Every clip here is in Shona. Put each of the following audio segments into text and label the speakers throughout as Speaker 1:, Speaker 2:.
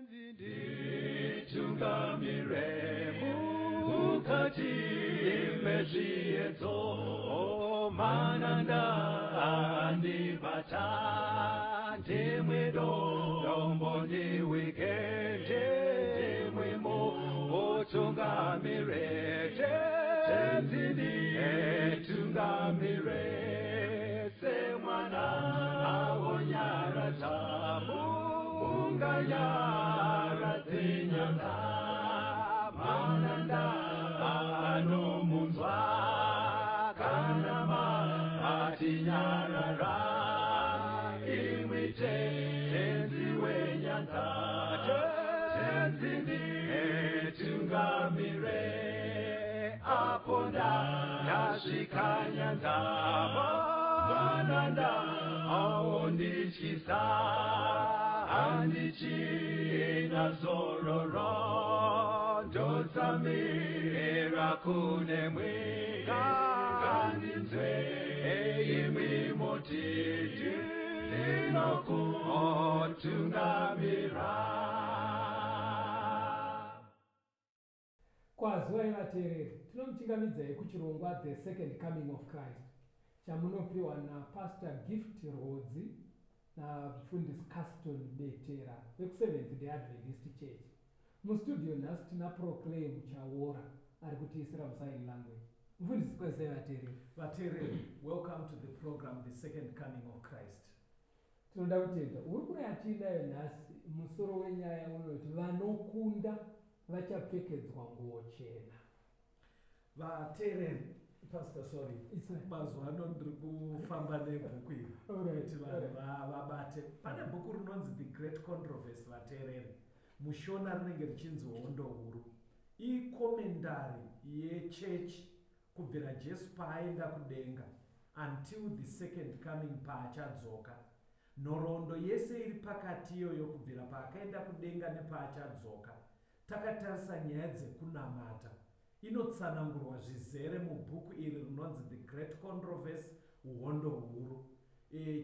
Speaker 1: Nditungamire mukati mezviedzo, mananda andibata, ndimwe dombo ndiwike, ndimwe mutungamire, Tenzi nditungamire, semwana awonyaradza munganyaradze nyanza, mananda anomunzwa kana matinyarara, imwi Tenzi wenyanza, Tenzi nditungamire, apo ndasvika nyanza, mananda aondityisa, handichina zororo, ndotsamira kunemwi, ngandinzwe imwi muti ndinokutungamira.
Speaker 2: Kwazivai vateereri, tinomuchingamidzai kuchirongwa The Second Coming of Christ chamunopiwa naPastor Gift Rwodzi naMufundisi Caston Betera vekuSeventh Day Adventist Church. Mustudio nhasi tina Proclaim Chawora ari kutiisira musign language. Mufundisi, kwazivai vateereri.
Speaker 3: Vateereri, welcome to the program The Second Coming of Christ.
Speaker 2: Tinoda kutenda hurukuro yatiinayo nhasi. Musoro wenyaya unoti vanokunda vachapfekedzwa nguo chena.
Speaker 3: Vateereri, Pastor, sorry, mazuva ano ndiri kufamba nebhuku iri kuti vanhu vabate. Pane bhuku rinonzi The Great Controversy, vateereri, muShona rinenge richinzi Hondo Huru. Icommentary yechechi kubvira Jesu paaenda kudenga until the second coming paachadzoka. Nhoroondo yese iri pakati iyoyo kubvira paakaenda kudenga nepaachadzoka, takatarisa nyaya dzekunamata, inotsanangurwa zvizere mubhuku iri rinonzi The Great Controversy, Hondo Huru.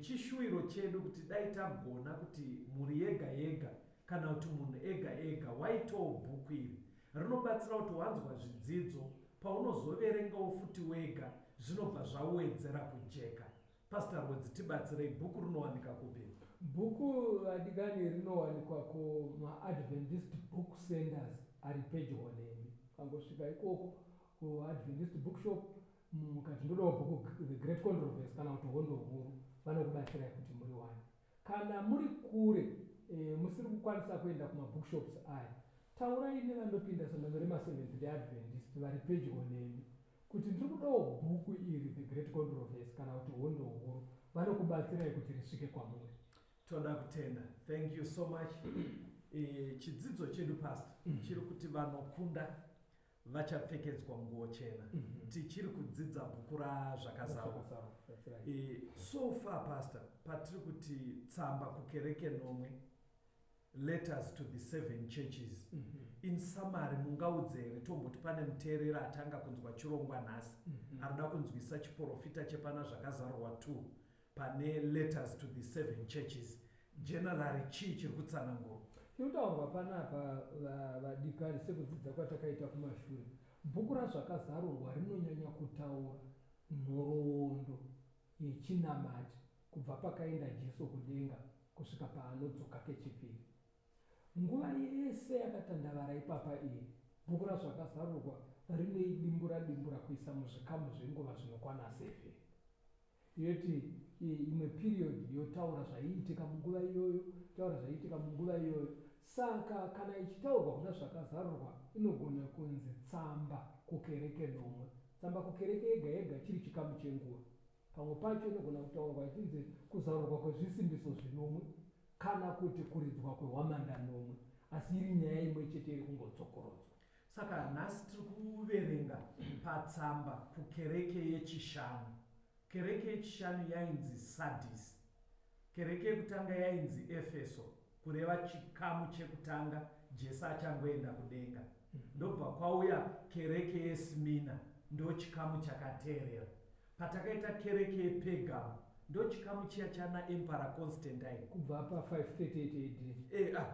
Speaker 3: Chishuwiro chedu kuti dai tagona kuti mhuri yega yega kana kuti munhu ega ega waitawo bhuku iri. Rinobatsira kuti wanzwa zvidzidzo, paunozoverengawo futi wega zvinobva zvawedzera kujeka. Pastor Rwodzi, tibatsirei, bhuku rinowanika kupi?
Speaker 2: Bhuku, vadikani, rinowanikwa kumaAdventist Book Centers ari pedyo nemi. Ukangosvika ikoko kuAdventist Bookshop mukati ndodawo bhuku The Great Controversy kana kuti Hondo Huru, vanokubatsirai kuti muriwane. Kana muri kure, musiri kukwanisa kuenda kumabookshops aya, taurai nevanopinda sangano remaSeventh Day Adventist vari pedyo nemi kuti ndiri kudawo bhuku iri The Great Controversy kana kuti Hondo Huru, vanokubatsirai kuti risvike kwamuri.
Speaker 3: Toda kutenda, thank you so much. Chidzidzo chedu, Pastor, chiri kuti vanokunda vachapfekedzwa nguo chena. Tichiri kudzidza bhuku raZvakazarurwa.
Speaker 2: That's right.
Speaker 3: So far, Pastor, patiri kuti tsamba kukereke nomwe, letters to the seven churches, in summary mungaudze here, tomboti pane muteereri atanga kunzwa chirongwa nhasi, arida kunzwisa chiprofita chepana Zvakazarurwa 2 pane letters to the seven churches, generally chii chiri kutsanangurwa?
Speaker 2: Chinotaurwa panapa, vadikani, sekudzidza kwatakaita kumashure, bhuku raZvakazarurwa rinonyanya kutaura nhoroondo yechinamati kubva pakaenda Jesu kudenga kusvika paanodzoka kechipiri. Nguva yese yakatandavara ipapa iyi, bhuku raZvakazarurwa rinoidimbura dimbura kuisa muzvikamu zvenguva zvinokwana 7. Yoti imwe period yotaura zvaiitika munguva iyoyo, taura zvaiitika munguva iyoyo. Saka kana ichitaurwa kuna Zvakazarurwa, inogona kunzi tsamba kukereke nomwe. Tsamba kukereke yega yega chiri chikamu chenguva. Pamwe pacho inogona kutaurwa ichinzi kuzarurwa kwezvisimbiso zvinomwe kana kuti kuridzwa kwehwamanda nomwe, asi iri nyaya imwe chete iri kungodzokorodzwa.
Speaker 3: Saka nhasi tiri kuverenga patsamba kukereke yechishanu. Kereke yechishanu yainzi Sadisi. Kereke yekutanga yainzi Efeso, kureva chikamu chekutanga Jesu achangoenda kudenga. Ndobva kwauya kereke yeSmina, ndo chikamu chakateerera. Patakaita kereke yePergamo, Ndochikamu chiya chana Emperor Constantine.
Speaker 2: Kubva pa538 AD.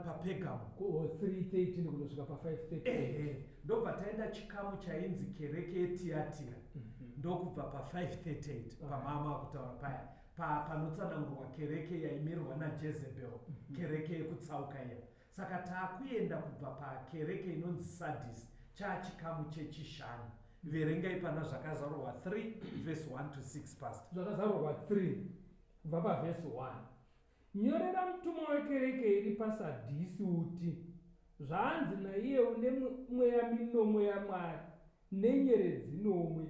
Speaker 3: Papergamo.
Speaker 2: 313 kunosvika pa538.
Speaker 3: Ndobva taenda chikamu chainzi kereke yeTiatira. Ndokubva pa538 pamama kutaura paya panotsanangurwa kereke yaimirwa naJezebel, kereke yekutsauka iya. Saka taakuenda kubva pakereke inonzi Sardis, chaachikamu chechishanu. Verengai pana Zvakazarurwa 3 verse 1 to 6, Pastor.
Speaker 2: Zvakazarurwa 3 kubva pavhesi 1. Nyorera mutumwa wekereke iri paSadhisi uti: Zvanzi naiye une mweya minomwe yaMwari nenyeredzi nomwe: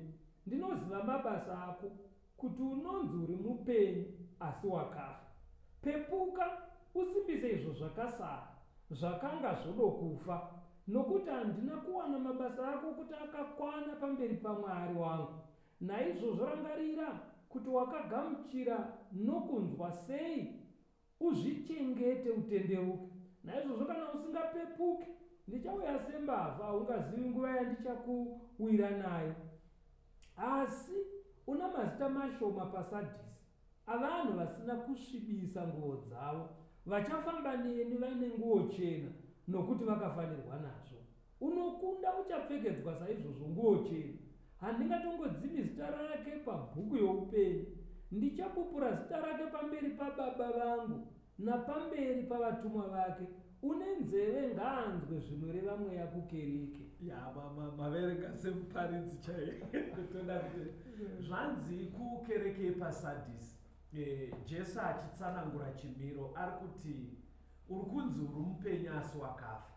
Speaker 2: Ndinoziva mabasa ako, kuti unonzi uri mupenyu, asi wakafa. Pepuka, usimbise izvo zvakasara, zvakanga zvodokufa, nokuti handina kuwana mabasa ako kuti akakwana pamberi paMwari wangu. Naizvozvo rangarira kuti wakagamuchira nokunzwa sei, uzvichengete utendeuke. Naizvozvo kana usingapepuki, ndichauya sembavha, haungazivi nguva yandichakuwira nayo. Asi una mazita mashoma paSadhisi avanhu vasina kusvibisa nguo dzavo, vachafamba neni vaine nguo chena, nokuti vakafanirwa nazvo. Unokunda uchapfekedzwa saizvozvo nguo chena. Handingatongodzimi zita rake pabhuku youpenyu. Ndichapupura zita rake pamberi paBaba vangu napamberi pavatumwa vake. Une nzeve ngaanzwe zvinoreva Mweya kukereke.
Speaker 3: Ya, maverenga semuparidzi chaiye. Toda kuti zvanzi kukereke yepaSadhisi, Jesu achitsanangura chimiro ari kuti uri kunzi uri mupenyu asi wakafa.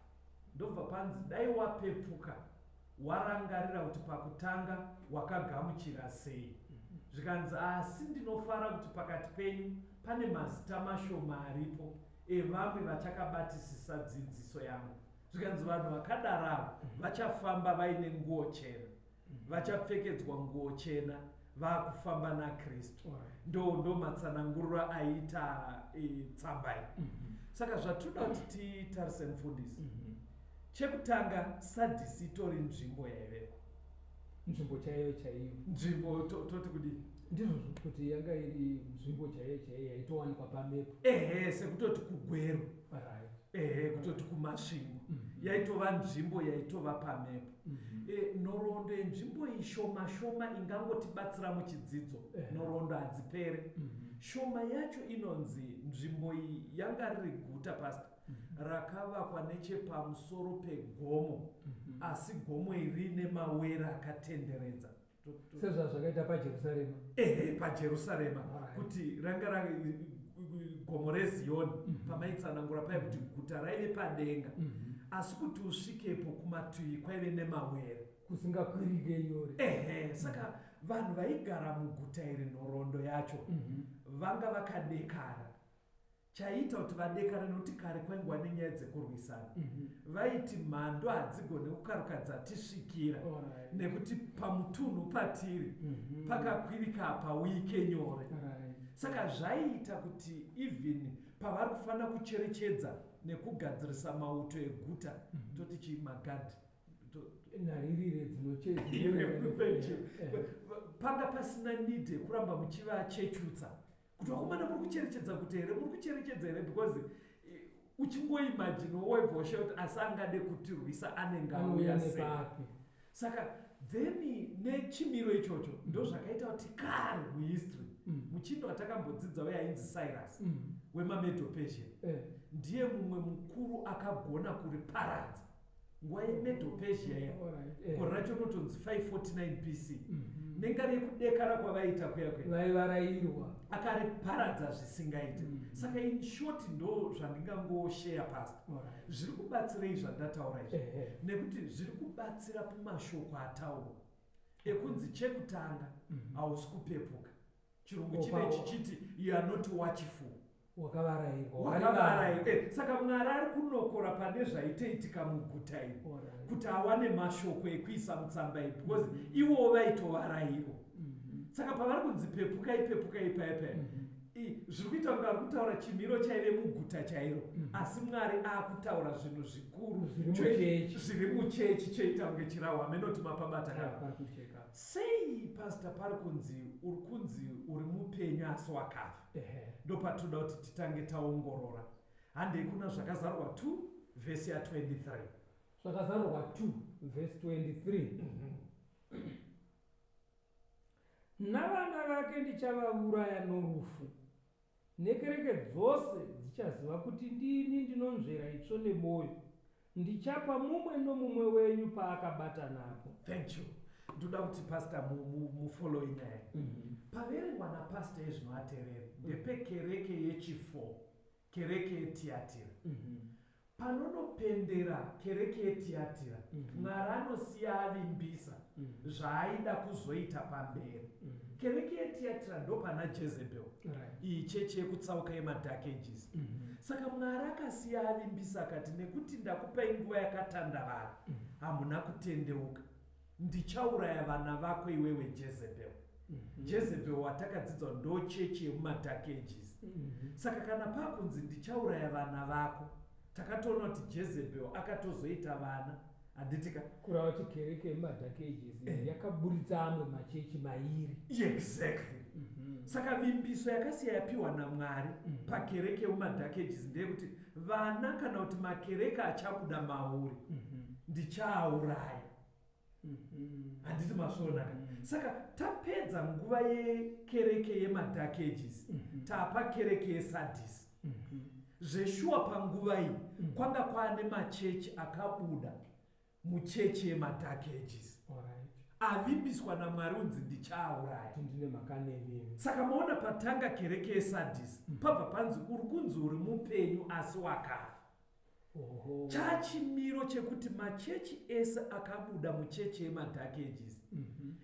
Speaker 3: Ndobva panzi dai wapepuka, warangarira kuti pakutanga wakagamuchira sei. Zvikanzi asi ndinofara kuti pakati penyu pane mazita mashoma aripo evamwe vachakabatisisa dzidziso yangu. Zvikanzi vanhu vakadaravo vachafamba vaine nguo chena, vachapfekedzwa nguo chena, vaakufamba naKristu. Ndo matsananguriro aita tsamba iyi. Saka zvatoda kuti titarise, mufundisi, chekutanga, Sadhisi itori nzvimbo yaiveko.
Speaker 2: Nzvimbo chaiyo chaiyo.
Speaker 3: Nzvimbo toti kudii?
Speaker 2: Ndizvozvo, kuti yanga iri nzvimbo chaiyo chaiyo yaitowanikwa pamepu.
Speaker 3: Ehe, sekutoti kuGweru. Ehe, kutoti kuMasvingo. Yaitova nzvimbo yaitova pamepu. Nhoroondo yenzvimbo iyi shoma shoma ingangotibatsira muchidzidzo. Nhoroondo hadzipere. Shoma yacho inonzi nzvimbo iyi yanga riri guta, Pastor, rakavakwa nechepamusoro pegomo, asi gomo iri rine mawere akatenderedza.
Speaker 2: Sezvazvakaita paJerusarema.
Speaker 3: Ehe, paJerusarema. Kuti ranga gomo reZiyoni, pamaitsanangura paya kuti guta raive padenga, asi kuti usvikepo kumativi kwaive nemawere.
Speaker 2: Kusingakwirike nyore.
Speaker 3: Ehe, saka vanhu vaigara muguta iri, nhoroondo yacho, vanga vakadekara. Chaiita kuti vadekare, nokuti kare kwaingova nenyaya dzekurwisana, vaiti mhando hadzigone kukaruka dzatisvikira, nekuti pamutunhu patiri pakakwirika, hapawike nyore. Saka zvaiita kuti even pavari kufanira kucherechedza nekugadzirisa mauto eguta, toti chii, magadhi?
Speaker 2: Nharirire.
Speaker 3: Thank you. Panga pasina need yekuramba muchivachechutsa kuti vakomana muri kucherechedza kuti here, muri kucherechedza here, because uchingoimagine waibva washaye kuti asi angade kutirwisa anenge
Speaker 2: anouya
Speaker 3: auya sei.
Speaker 2: Nepapi?
Speaker 3: Saka then nechimiro ichocho ndo zvakaita kuti kare muhistory, muchindo watakambodzidza uye ainzi Cyrus wemaMedo-Persian, ndiye mumwe mukuru akagona kuriparadza nguva yeMedo-Persia ya. Gore racho rinotonzi 549 BC. Nengari yekudekara kwavaita kuya kuya,
Speaker 2: vaivarayirwa.
Speaker 3: Akariparadza zvisingaite. Saka in short ndo zvandingangosheya, Pastor. Zviri kubatsirei zvandataura izvi? Nekuti zviri kubatsira pamashoko ataurwa ekunzi chekutanga, hausi kupepuka. Chirungu chine chichiti you are not watchful.
Speaker 2: Wakavarayirwa.
Speaker 3: Wakavarai. Saka Mwari ari kunokora pane zvaitoitika muguta iri kuti awane mashoko ekuisa mutsamba iyi, because ivowo vaitovarayirwa. Saka pavari kunzi pepukai, pepukai paya paya, Zviri kuita kunge ari kutaura chimiro chaive muguta chairo, asi Mwari akutaura zvinhu zvikuru zviri muchechi, choita kunge chirahwa. Menoti mapabata
Speaker 2: kana
Speaker 3: sei, Pastor? Pari kunzi uri kunzi uri mupenyu asi wakafa. Ndopatoda kuti titange taongorora. Handei kuna Zvakazarurwa 2 vhesi ya23.
Speaker 2: Zvakazarurwa 2 vhesi 23. Navana vake ndichavauraya norufu, nekereke dzose dzichaziva kuti ndini ndinonzvera itsvo nemwoyo. Ndichapa mumwe nomumwe wenyu paakabata napo.
Speaker 3: Thank you. Ndoda kuti, Pastor, mufollowe nyaya. Paverengwa napastor ezvinoateereri ndepekereke yechi4, kereke yeTiatira. Panonopendera kereke yeTiatira, Mwari anosiya avimbisa zvaaida kuzoita pamberi. Kereke yeTiatira ndo pana Jezebel, iyi chechi yekutsauka yemadark ages. Saka Mwari akasiya avimbisa akati, "Nekuti ndakupai nguva yakatandavara, hamuna kutendeuka, ndichauraya vana vako iwewe Jezebel." Jezebel watakadzidza ndo chechi yemumadark ages. Saka kana pakunzi ndichauraya vana vako, takatoona kuti Jezebel akatozoita vana, handitika?
Speaker 2: Kureva kuti kereke yemadark ages yakaburitsa amwe machechi mairi.
Speaker 3: Exactly. Saka vimbiso yakasiya yapiwa naMwari pakereke yemumadark ages ndeyekuti vana kana kuti makereke achabuda mauri ndichaauraya. Handiti masvoonaka? Saka tapedza nguva yekereke yemadark ages, tapa kereke yeSadhisi. Zveshuwa panguva iyi kwanga kwaane machechi akabuda muchechi yemadark ages avimbiswa naMwari unzi ndichaauraya.
Speaker 2: Ndine mhaka nemi.
Speaker 3: Saka maona patanga kereke yeSadhisi, pabva panzi uri kunzi uri mupenyu asi wakafa. Chachimiro chekuti machechi ese akabuda muchechi yemadark ages,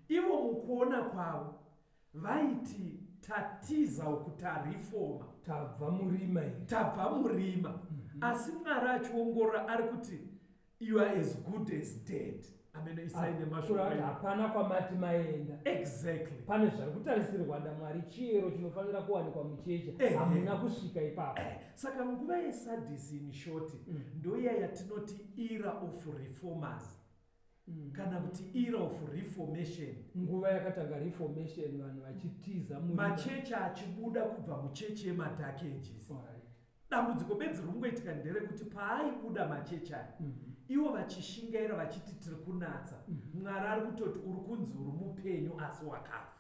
Speaker 3: ivo mukuona kwavo vaiti tatiza uku, tareforma.
Speaker 2: Tabva murima iri.
Speaker 3: Tabva murima. Asi Mwari achiongorora ari kuti you are as good as dead. Ameno, isai nemashoko
Speaker 2: Kureva kuti
Speaker 3: enyu.
Speaker 2: Hapana kwamati maenda.
Speaker 3: Exactly.
Speaker 2: Pane zvari kutarisirwa naMwari, chiyero chinofanira kuwanikwa muchechi, hamuna kusvika ipapo.
Speaker 3: Saka nguva yeSadhisi, in short, ndoiya yatinoti era of reformers kana kuti era of reformation.
Speaker 2: Nguva yakatanga reformation, vanhu vachitiza murima.
Speaker 3: Machechi achibuda kubva muchechi yemadark ages. Dambudziko bedzi ringoitika nderekuti paaibuda machechi aya, ivo vachishingaira vachiti tiri kunatsa, Mwari ari kutoti uri kunzi uri mupenyu asi wakafa.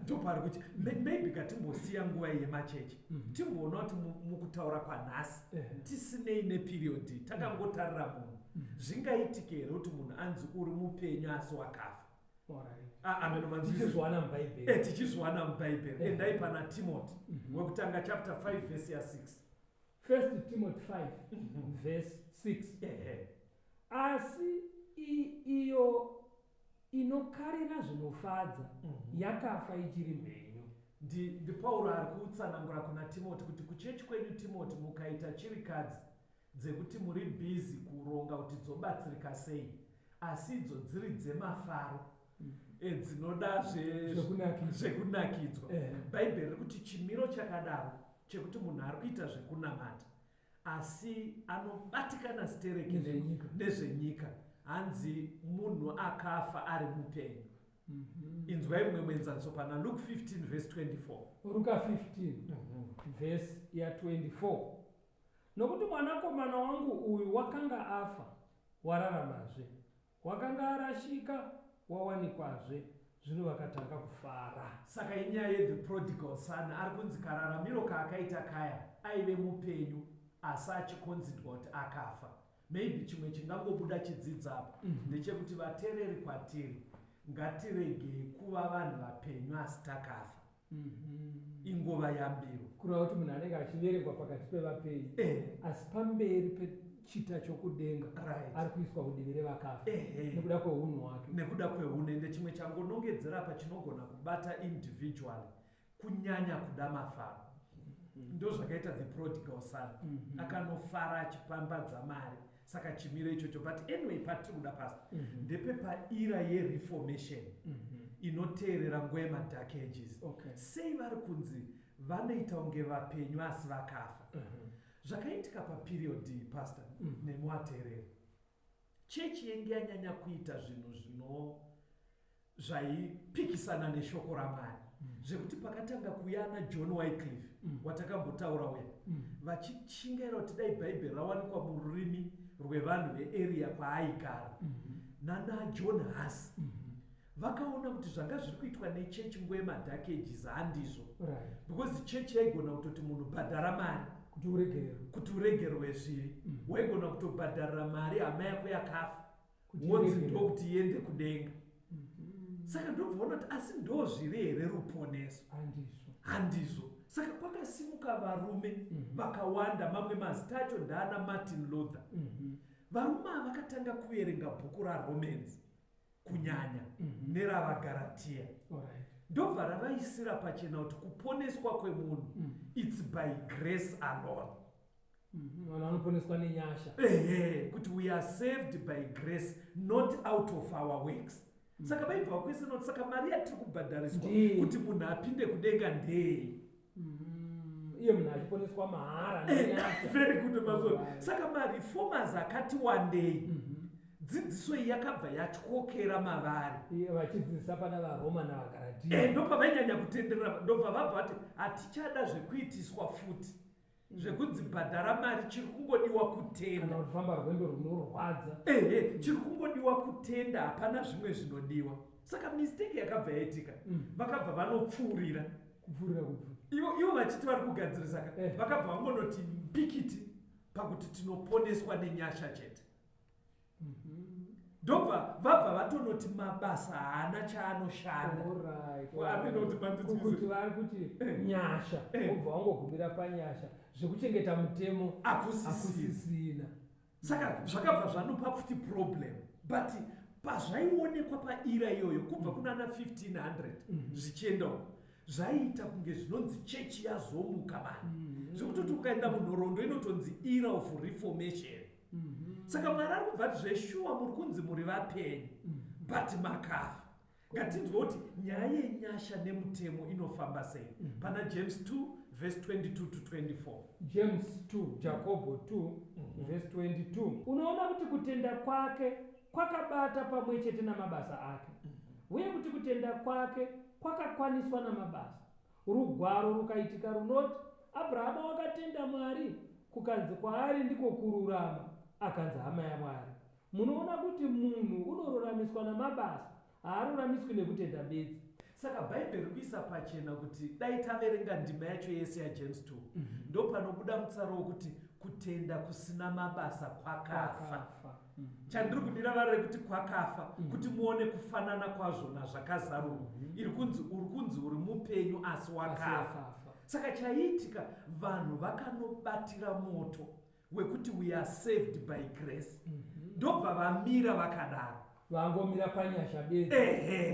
Speaker 3: Ndopari kuti maybe katimbosiya nguva iyi yemachechi, timboona kuti mukutaura kwanhasi, tisinei neperiod, takangotarira munhu, zvingaitike here kuti munhu anzi uri mupenyu asi wakafa? Ah, ameno manzwisisa.
Speaker 2: Tichizviwana muBhaibheri.
Speaker 3: Tichizviwana muBhaibheri. Endai pana Timothy wekutanga chapter 5 vhesi ya6.
Speaker 2: First Timothy 5 verse 6. Asi iyo inokarira zvinofadza yakafa ichiri mhenyu.
Speaker 3: NdiPauro ari kutsanangura kuna Timoti kuti kuchechi kwenyu, Timoti, mukaita chirikadzi dzekuti muri busy kuronga kuti dzobatsirika sei, asi idzo dziri dzemafaro, dzinoda
Speaker 2: Zvekunakidzwa.
Speaker 3: Zvekunakidzwa. Bhaibheri riri kuti chimiro chakadaro chekuti munhu ari kuita zvekunamata asi anobatikana stereki
Speaker 2: Nezvenyika.
Speaker 3: Nezvenyika, hanzi munhu akafa ari mupenyu. Inzwai mumwe muenzaniso pana Luke 15 verse 24.
Speaker 2: Ruka 15 vhesi ya24. Nokuti mwanakomana wangu uyu wakanga afa, wararamazve, wakanga arashika, wawanikwazve. Zvino vakatanga kufara.
Speaker 3: Saka inyaya yethe prodigal son ari kunzi kararamiro kaakaita kaya aive mupenyu asi achiconsiderwa kuti akafa. Maybe chimwe chingangobuda chidzidza apa ndechekuti vateereri kwatiri, ngatiregei kuva vanhu vapenyu asi takafa. Ingova yambiro.
Speaker 2: Kureva kuti munhu anenge achiverengwa pakati pevapenyu, asi pamberi pechita chokudenga ari kuiswa kudivi revakafa nekuda kweunhu hwake.
Speaker 3: Nekuda kweunhu. Ende chimwe changonongedzera apa chinogona kubata individually, kunyanya kuda mafaro. Ndo zvakaita the prodigal son. Akanofara achipambadza mari. Saka chimiro ichocho. But anyway, patiri kuda, Pastor, ndepepaera yereformation. Inoteerera nguva yemadark ages. Sei vari kunzi vanoita kunge vapenyu asi vakafa? Zvakaitika paperiod iyi, pastor, nemuvateereri, chechi yenge yanyanya kuita zvinhu zvino zvaipikisana neshoko raMwari, zvekuti pakatanga kuuya ana John Wycliffe, watakambotaura uya, vachishingaira kuti dai Bhaibheri rawanikwa mururimi rwevanhu vearea kwaaigara, nana John Huss, vakaona kuti zvanga zviri kuitwa nechechi nguva yemadark ages handizvo, because chechi yaigona kutoti munhu bhadhara mari
Speaker 2: kuti uregererwe,
Speaker 3: kuti uregerwe zvivi. Waigona kutobhadharira mari hama yako yakafa,
Speaker 2: kuti
Speaker 3: wonzi
Speaker 2: iregererwe.
Speaker 3: Ndokuti iende kudenga. Saka ndobvaona kuti asi ndo zviri here ruponeso?
Speaker 2: Handizvo.
Speaker 3: Handizvo. Saka kwakasimuka varume vakawanda. Mamwe mazita acho ndaana Martin Luther. Varume ava vakatanga kuverenga bhuku raRomans kunyanya neravaGaratiya. Ndobva ravaisira pachena kuti kuponeswa kwemunhu, it's by grace alone.
Speaker 2: Vanhu vanoponeswa nenyasha.
Speaker 3: Ehe, kuti we are saved by grace, not out of our works. Saka vaibva vakwese noti saka mari yatiri kubhadhariswa
Speaker 2: Ndiyo.
Speaker 3: kuti munhu apinde kudenga ndei?
Speaker 2: Iye munhu achiponeswa mahara nenyasha.
Speaker 3: Very good, mazvo. Saka mareformers akati wandei, dzidziso iyi yakabva yatyokera mavari.
Speaker 2: Iye vachidzidzisa pana vaRoma navaGaratiya.
Speaker 3: Ndopavainyanya kutenderera. Ndobva vabva vati hatichada zvekuitiswa futi zvekunzi bhadhara mari, chiri kungodiwa kutenda.
Speaker 2: Kana kufamba rwendo runorwadza.
Speaker 3: Ehe, chiri kungodiwa kutenda, hapana zvimwe zvinodiwa. Saka mistake yakabva yaitika, vakabva vanopfuurira.
Speaker 2: Kupfuurira kupfuura.
Speaker 3: Ivo vachiti vari kugadzirisa ka, vakabva vangonoti mbikiti pakuti tinoponeswa nenyasha chete. Ndobva vabva vatonoti mabasa haana chaanoshanda. Well, I mean, kuti mandinzwise.
Speaker 2: Kuti vari kuti nyasha, ubva wangogumira panyasha, zvekuchengeta mutemo
Speaker 3: akusisina.
Speaker 2: Akusisina.
Speaker 3: Saka zvakabva zvanopa futi problem, but pazvaionekwa paera iyoyo kubva kunana 1500 zvichienda uko, zvaiita kunge zvinonzi chechi yazomuka mani, zvekutoti ukaenda munhoroondo inotonzi era of reformation. Saka Mwari ari kubva ati zveshuwa muri kunzi muri vapenyu, but makafa. Ngatinzwe kuti nyaya yenyasha nemutemo inofamba sei pana James 2 verse 22 to 24.
Speaker 2: James 2, Jakobho 2 verse 22. Unoona kuti kutenda kwake kwakabata pamwe chete namabasa ake, uye kuti kutenda kwake kwakakwaniswa namabasa. Rugwaro rukaitika runoti, Abrahama wakatenda Mwari, kukanzi kwaari ndiko kururama, akanzi hama yaMwari. Munoona kuti munhu unoruramiswa namabasa, haaruramiswi nekutenda bedzi.
Speaker 3: Saka Bhaibheri kuisa pachena kuti dai taverenga ndima yacho yese yaJames 2, ndo panobuda mutsaro wokuti kutenda kusina mabasa kwakafa.
Speaker 2: Kwakafa.
Speaker 3: Chandiri kudira vara rekuti kwakafa kuti muone kufanana kwazvo nazvakazarurwa. Iri kunzi uri kunzi uri mupenyu asi wakafa.
Speaker 2: Wakafa.
Speaker 3: Saka chaiitika, vanhu vakanobatira moto wekuti we are saved by grace, ndobva vamira vakadaro.
Speaker 2: Vangomira panyasha bedzi.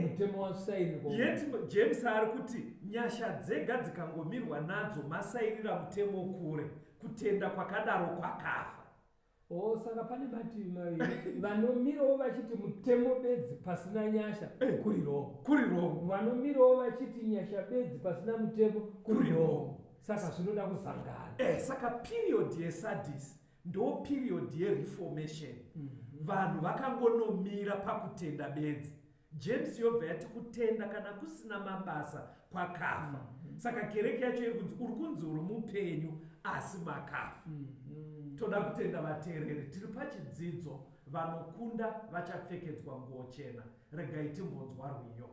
Speaker 2: Mutemo wasairirwa.
Speaker 3: Yet James ari kuti nyasha dzega dzikangomirwa nadzo, masairira mutemo kure. Kutenda kwakadaro kwakafa.
Speaker 2: O, saka pane mativi maviri: vanomirawo vachiti mutemo bedzi pasina nyasha, kuri wrong.
Speaker 3: Kuri wrong.
Speaker 2: Vanomirawo vachiti nyasha bedzi pasina mutemo, kuri
Speaker 3: Kuri
Speaker 2: wrong.
Speaker 3: wrong.
Speaker 2: Saka zvinoda kuzangana.
Speaker 3: Saka period yeSardis ndo period yereformation. Vanhu vakangonomira pakutenda bedzi. James yobva yati kutenda kana kusina mabasa kwakafa. Saka kereke yacho iri kunzi uri kunzi uri mupenyu asi makafa. Toda kutenda vateereri. Tiri pachidzidzo vanokunda vachapfekedzwa nguo chena. Regai timbonzwa rwiyo.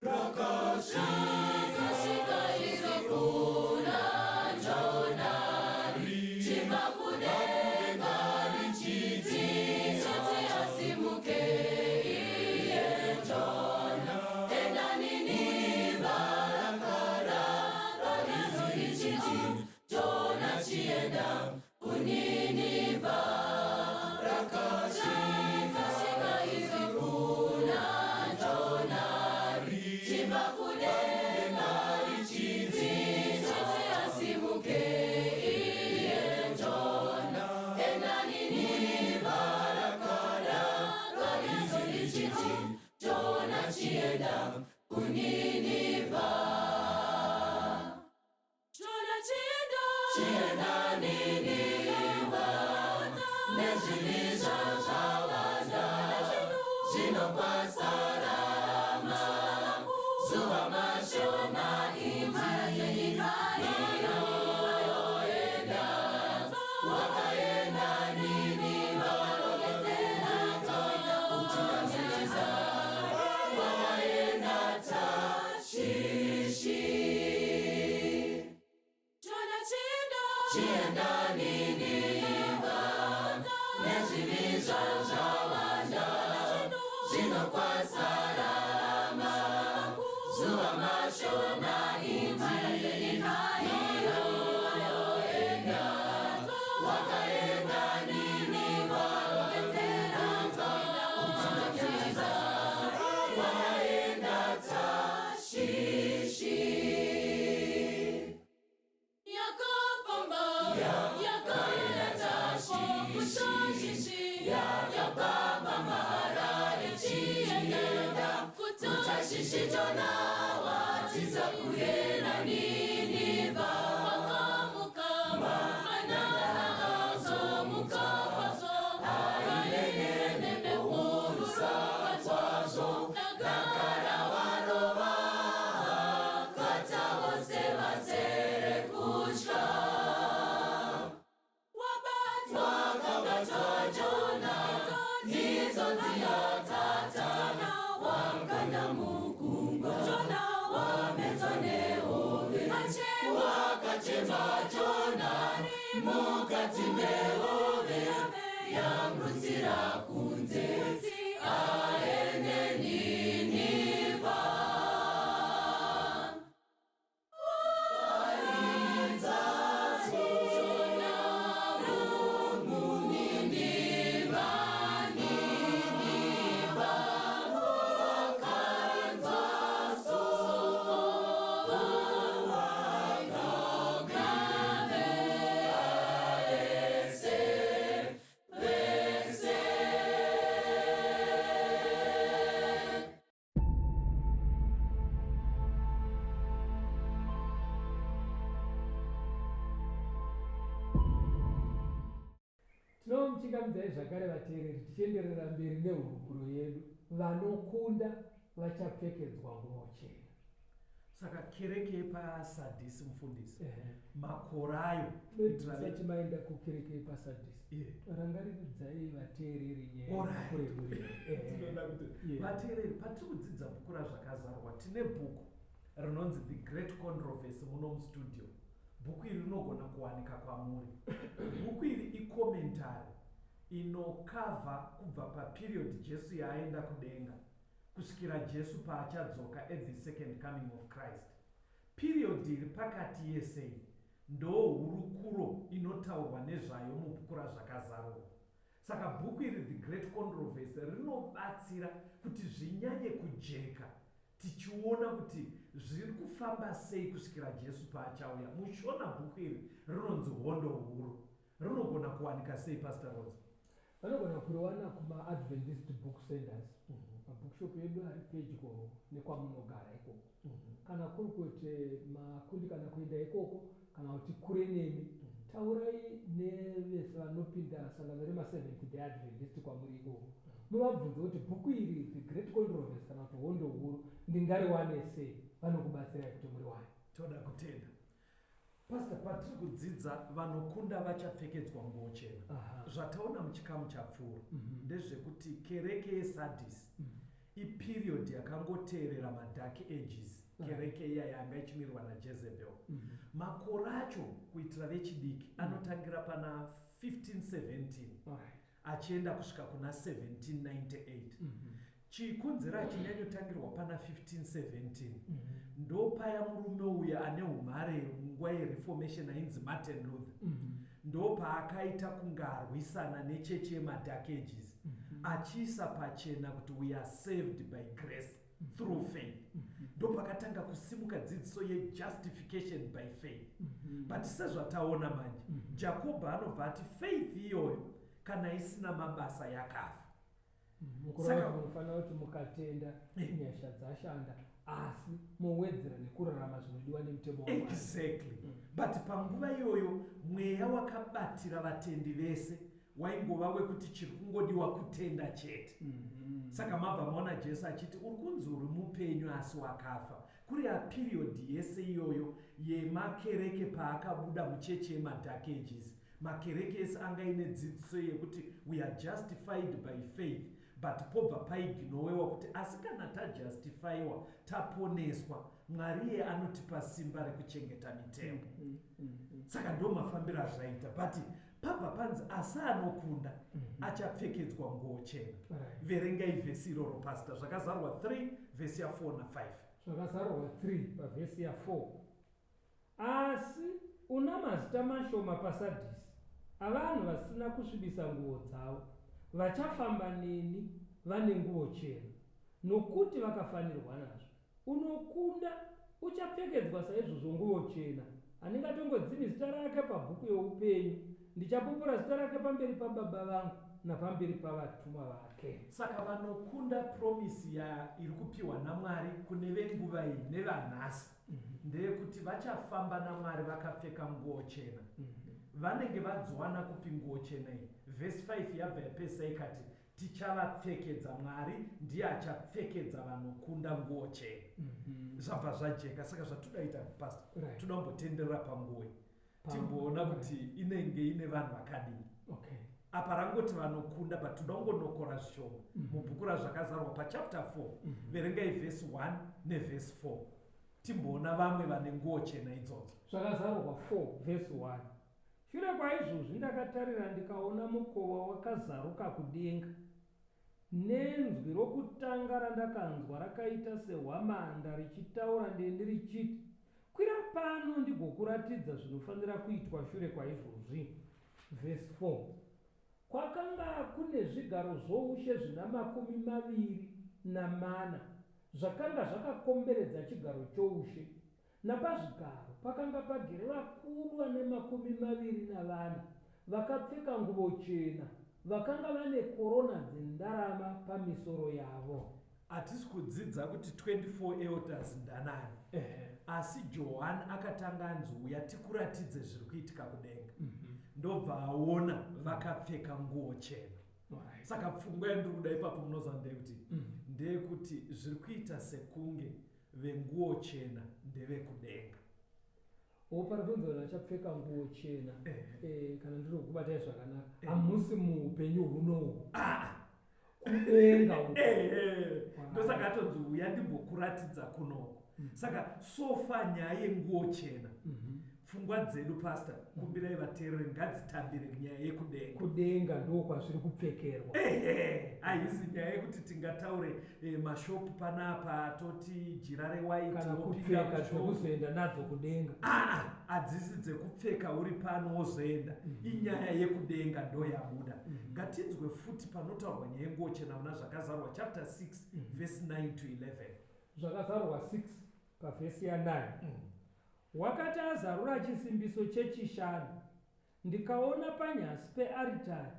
Speaker 4: Rakasvika izokuna Jona chibva kudenga richiti asimuke iye Jona enda Ninivha rakara richiti. Richiti Jona chienda kuNinivha. Jona chienda, chienda Ninivha, nezvivi zvazvawanda zvino kwasarama zuva mashoma. Imba iyoenda, wakaenda Ninivha, warongedzera kutiza, wakaenda Tashishi. Jona chienda, chienda Ninivha, nezvivi zvazvawanda zvino kwasarama zuva mashoma. Imba iyoenda, wakaenda Ninivha, warongedzera kutiza, wakaenda Tashishi. Yakafamba yakaenda Tashishi, yakafamba maharare chienda kuTashishi. Jona watiza kuenda Ninivha, wakamuka manana azomuka kwazvo aine nehurusa kwazvo nagara warova kata vose vazere kutya. Wakabatwa Jona ndidzo dziyatata, wakanda mugungwa, wamedzwa nehove. Wakachema Jona mukati mehove, yamurutsira kunze aende Ninivha. Paridza Jona muNinivha, Ninivha, wakanzwa soko wagogave vese vese.
Speaker 2: Tinomuchingamidzai zvakare vateereri, tichienderera mberi nehurukuro yedu. Vanokunda vachapfekedzwa nguo chena.
Speaker 3: Saka kereke yepaSadhisi, mufundisi, makore ayo kuitira
Speaker 2: Tisati maenda kukereke yepaSadhisi, rangariridzai vateereri nyaya yekureurira.
Speaker 3: Tinoda kuti vateereri, patiri kudzidza bhuku raZvakazarwa, tine bhuku rinonzi The Great Controversy muno mustudio. Bhuku iri rinogona kuwanika kwamuri. Bhuku iri icommentary inokavha kubva paperiod Jesu yaaenda kudenga kusvikira Jesu paachadzoka at the second coming of Christ. Period iri pakati yesei ndo hurukuro inotaurwa nezvayo mubhuku raZvakazarurwa. Saka bhuku iri, The Great Controversy, rinobatsira kuti zvinyanye kujeka, tichiona kuti zviri kufamba sei kusvikira Jesu paachauya. Mushona bhuku iri rinonzi Hondo Huru. Rinogona kuwanika sei, Pastor Rhodes?
Speaker 2: Vanogona kuriwana kumaAdventist book centers, mabookshop edu ari pedyo nekwamunogara ikoko. Kana kuri kuti makundikana kuenda ikoko kana kuti kure nemi, taurai nevese vanopinda sangano remaSeventh Day Adventist kwamuri ikoko, muvabvunze kuti bhuku iri, The Great Controversy kana kuti Hondo Huru, ndingariwane sei? Vanokubatsirai kuti muriwane.
Speaker 3: Toda kutenda, Pastor. Patiri kudzidza vanokunda vachapfekedzwa nguo chena, zvataona muchikamu chapfuura ndezvekuti kereke yeSadhisi iperiod yakangoteerera maDark Ages, kereke iya yanga ichimirirwa naJezebel. Makore acho, kuitira vechidiki, anotangira pana 1517 achienda kusvika kuna 1798. Chikonzero achinyanyotangirwa pana 1517, ndopaya murume uyu ane umhare munguva yeReformation ainzi Martin Luther, ndopaakaita kunge arwisana nechechi yemaDark Ages, achiisa pachena kuti we are saved by grace through faith. Ndopakatanga kusimuka dzidziso yejustification by faith. But sezvataona manje, Jakobho anobva ati faith iyoyo kana isina mabasa yakafa.
Speaker 2: Mukureva kuti munofanira kuti mukatenda nyasha dzashanda asi mowedzera nekurarama zvinodiwa nemutemo waMwari.
Speaker 3: Exactly. But panguva iyoyo mweya wakabatira vatendi vese waingova wekuti chiri kungodiwa kutenda chete. Saka mabva maona Jesu achiti uri kunzi uri mupenyu asi wakafa. Kuri aperiod yese iyoyo yemakereke paakabuda muchechi yemadark ages, makereke ese anga ine dzidziso yekuti we are justified by faith, but pobva paignowewa kuti asi kana tajustifyiwa, taponeswa, Mwari iye anotipa simba rekuchengeta mitemo. Saka ndo mafambiro azvaita, but pabva panzi asi anokunda achapfekedzwa nguo chena. Verengai vhesi iroro, Pastor, Zvakazarwa 3 vhesi ya4 na5.
Speaker 2: Zvakazarurwa 3 pavhesi ya4. Asi una mazita mashoma paSadhisi avanhu vasina kusvibisa nguo dzavo, vachafamba neni vane nguo chena, nokuti vakafanirwa nazvo. Unokunda uchapfekedzwa saizvozvo nguo chena, handingatongodzimi zita rake pabhuku youpenyu, ndichapupura zita rake pamberi paBaba vangu napamberi pavatumwa vake.
Speaker 3: Saka vanokunda, promise ya iri kupiwa naMwari kune venguva iyi nevanhasi ndeyekuti vachafamba naMwari vakapfeka nguo chena. Vanenge vadziwana kupi nguo chena iyi? Vhesi 5 yabva yapesa ikati tichavapfekedza, Mwari ndiye achapfekedza vanokunda nguo chena. Zvabva zvajeka. Saka zvatodaita, Pastor, toda kumbotenderera panguo iyi, timboona kuti inenge ine vanhu vakadii. Apa rangoti vanokunda, but toda kungonokora zvishoma mubhuku raZvakazarwa pachapter 4. Verengai vhesi 1 nevhesi 4, timboona vamwe vane nguo chena idzodzo.
Speaker 2: Zvakazarurwa 4 vhesi 1. Shure kwaizvozvi ndakatarira, ndikaona mukova wakazaruka kudenga, nenzwi rokutanga randakanzwa rakaita sehwamanda richitaura neni richiti, "Kwira pano ndigokuratidza zvinofanira kuitwa shure kwaizvozvi." Vhesi 4. Kwakanga kune zvigaro zvoushe zvina 24 zvakanga zvakakomberedza chigaro choushe, napazvigaro pakanga pagere vakuru vane 24 vakapfeka nguvo chena, vakanga vane korona dzendarama pamisoro yavo.
Speaker 3: Hatisi kudzidza kuti 24 elders ndanani, asi Johani akatanga anzi, "Uya tikuratidze zviri kuitika kudenga." Ndobva aona vakapfeka nguo chena. Saka pfungwa yandiri kuda ipapo, munoziva, ndeyekuti zviri kuita sekunge venguo chena ndevekudenga.
Speaker 2: O, pari kunzi vanhu vachapfeka nguo chena. Kana ndiri kukubatai zvakanaka, hamusi muupenyu hunohu, kudenga uko.
Speaker 3: Ndosaka atonzi, "Uya ndimbokuratidza kunoko." Saka so far nyaya yenguo chena, pfungwa dzedu, Pastor, kumbirai vateereri ngadzitambire nyaya yekudenga.
Speaker 2: Kudenga ndo kwazviri kupfekerwa.
Speaker 3: Ehe, haisi nyaya yekuti tingataure mashopu panapa toti jira rewhite
Speaker 2: kana
Speaker 3: wopinda
Speaker 2: kupfeka
Speaker 3: mushopu.
Speaker 2: Dzekuzoenda nadzo kudenga.
Speaker 3: Aa, hadzisi dzekupfeka uri pano wozoenda. Inyaya yekudenga ndo yabuda. Ngatinzwe futi panotaurwa nyaya yenguo chena muna Zvakazarwa chapter 6 verse 9 to 11.
Speaker 2: Zvakazarurwa 6 pavhesi ya9. Wakati azarura chisimbiso chechishanu, ndikaona panyasi pearitari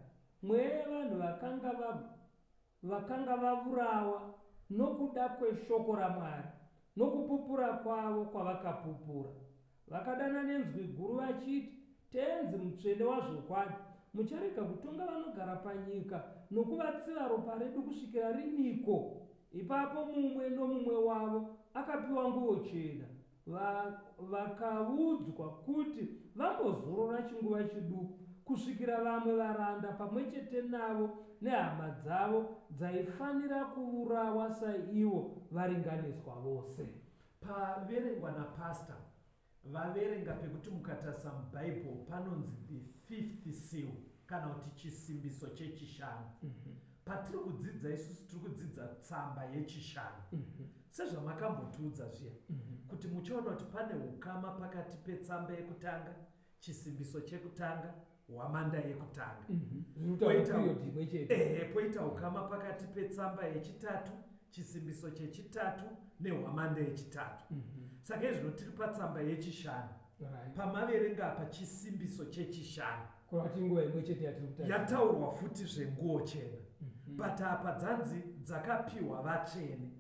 Speaker 2: mweya yevanhu vakanga vavurawa nokuda kweshoko raMwari nokupupura kwavo kwavakapupura. Vakadana nenzwi guru vachiti, "Tenzi mutsvene wazvokwadi, mucharega kutonga vanogara panyika nokuvatsiva ropa redu kusvikira riniko?" Ipapo mumwe nomumwe wavo akapiwa nguo chena, vakaudzwa kuti vambozorora chinguva chiduku kusvikira vamwe varanda pamwe chete navo nehama dzavo dzaifanira kuurawa saivo varinganiswa vose.
Speaker 3: Paverengwa napastor, vaverenga pekuti mukatarisa mubhaibheri panonzi the fifth seal kana kuti chisimbiso chechishanu. Patiri kudzidza isusu, tiri kudzidza tsamba yechishanu. Sezvamakambotiudza zviya kuti muchaona kuti pane ukama pakati petsamba yekutanga, chisimbiso chekutanga, hwamanda yekutanga.
Speaker 2: Zvinotaura period imwe chete.
Speaker 3: Ehe, poita ukama pakati petsamba yechitatu, chisimbiso chechitatu nehwamanda yechitatu. Saka izvino tiri patsamba yechishanu. Pamaverenga apa, chisimbiso chechishanu.
Speaker 2: Kureva kuti inguva imwe chete yatiri kutaura.
Speaker 3: Yataurwa futi zvenguo chena. But apa dzanzi dzakapiwa vatsvene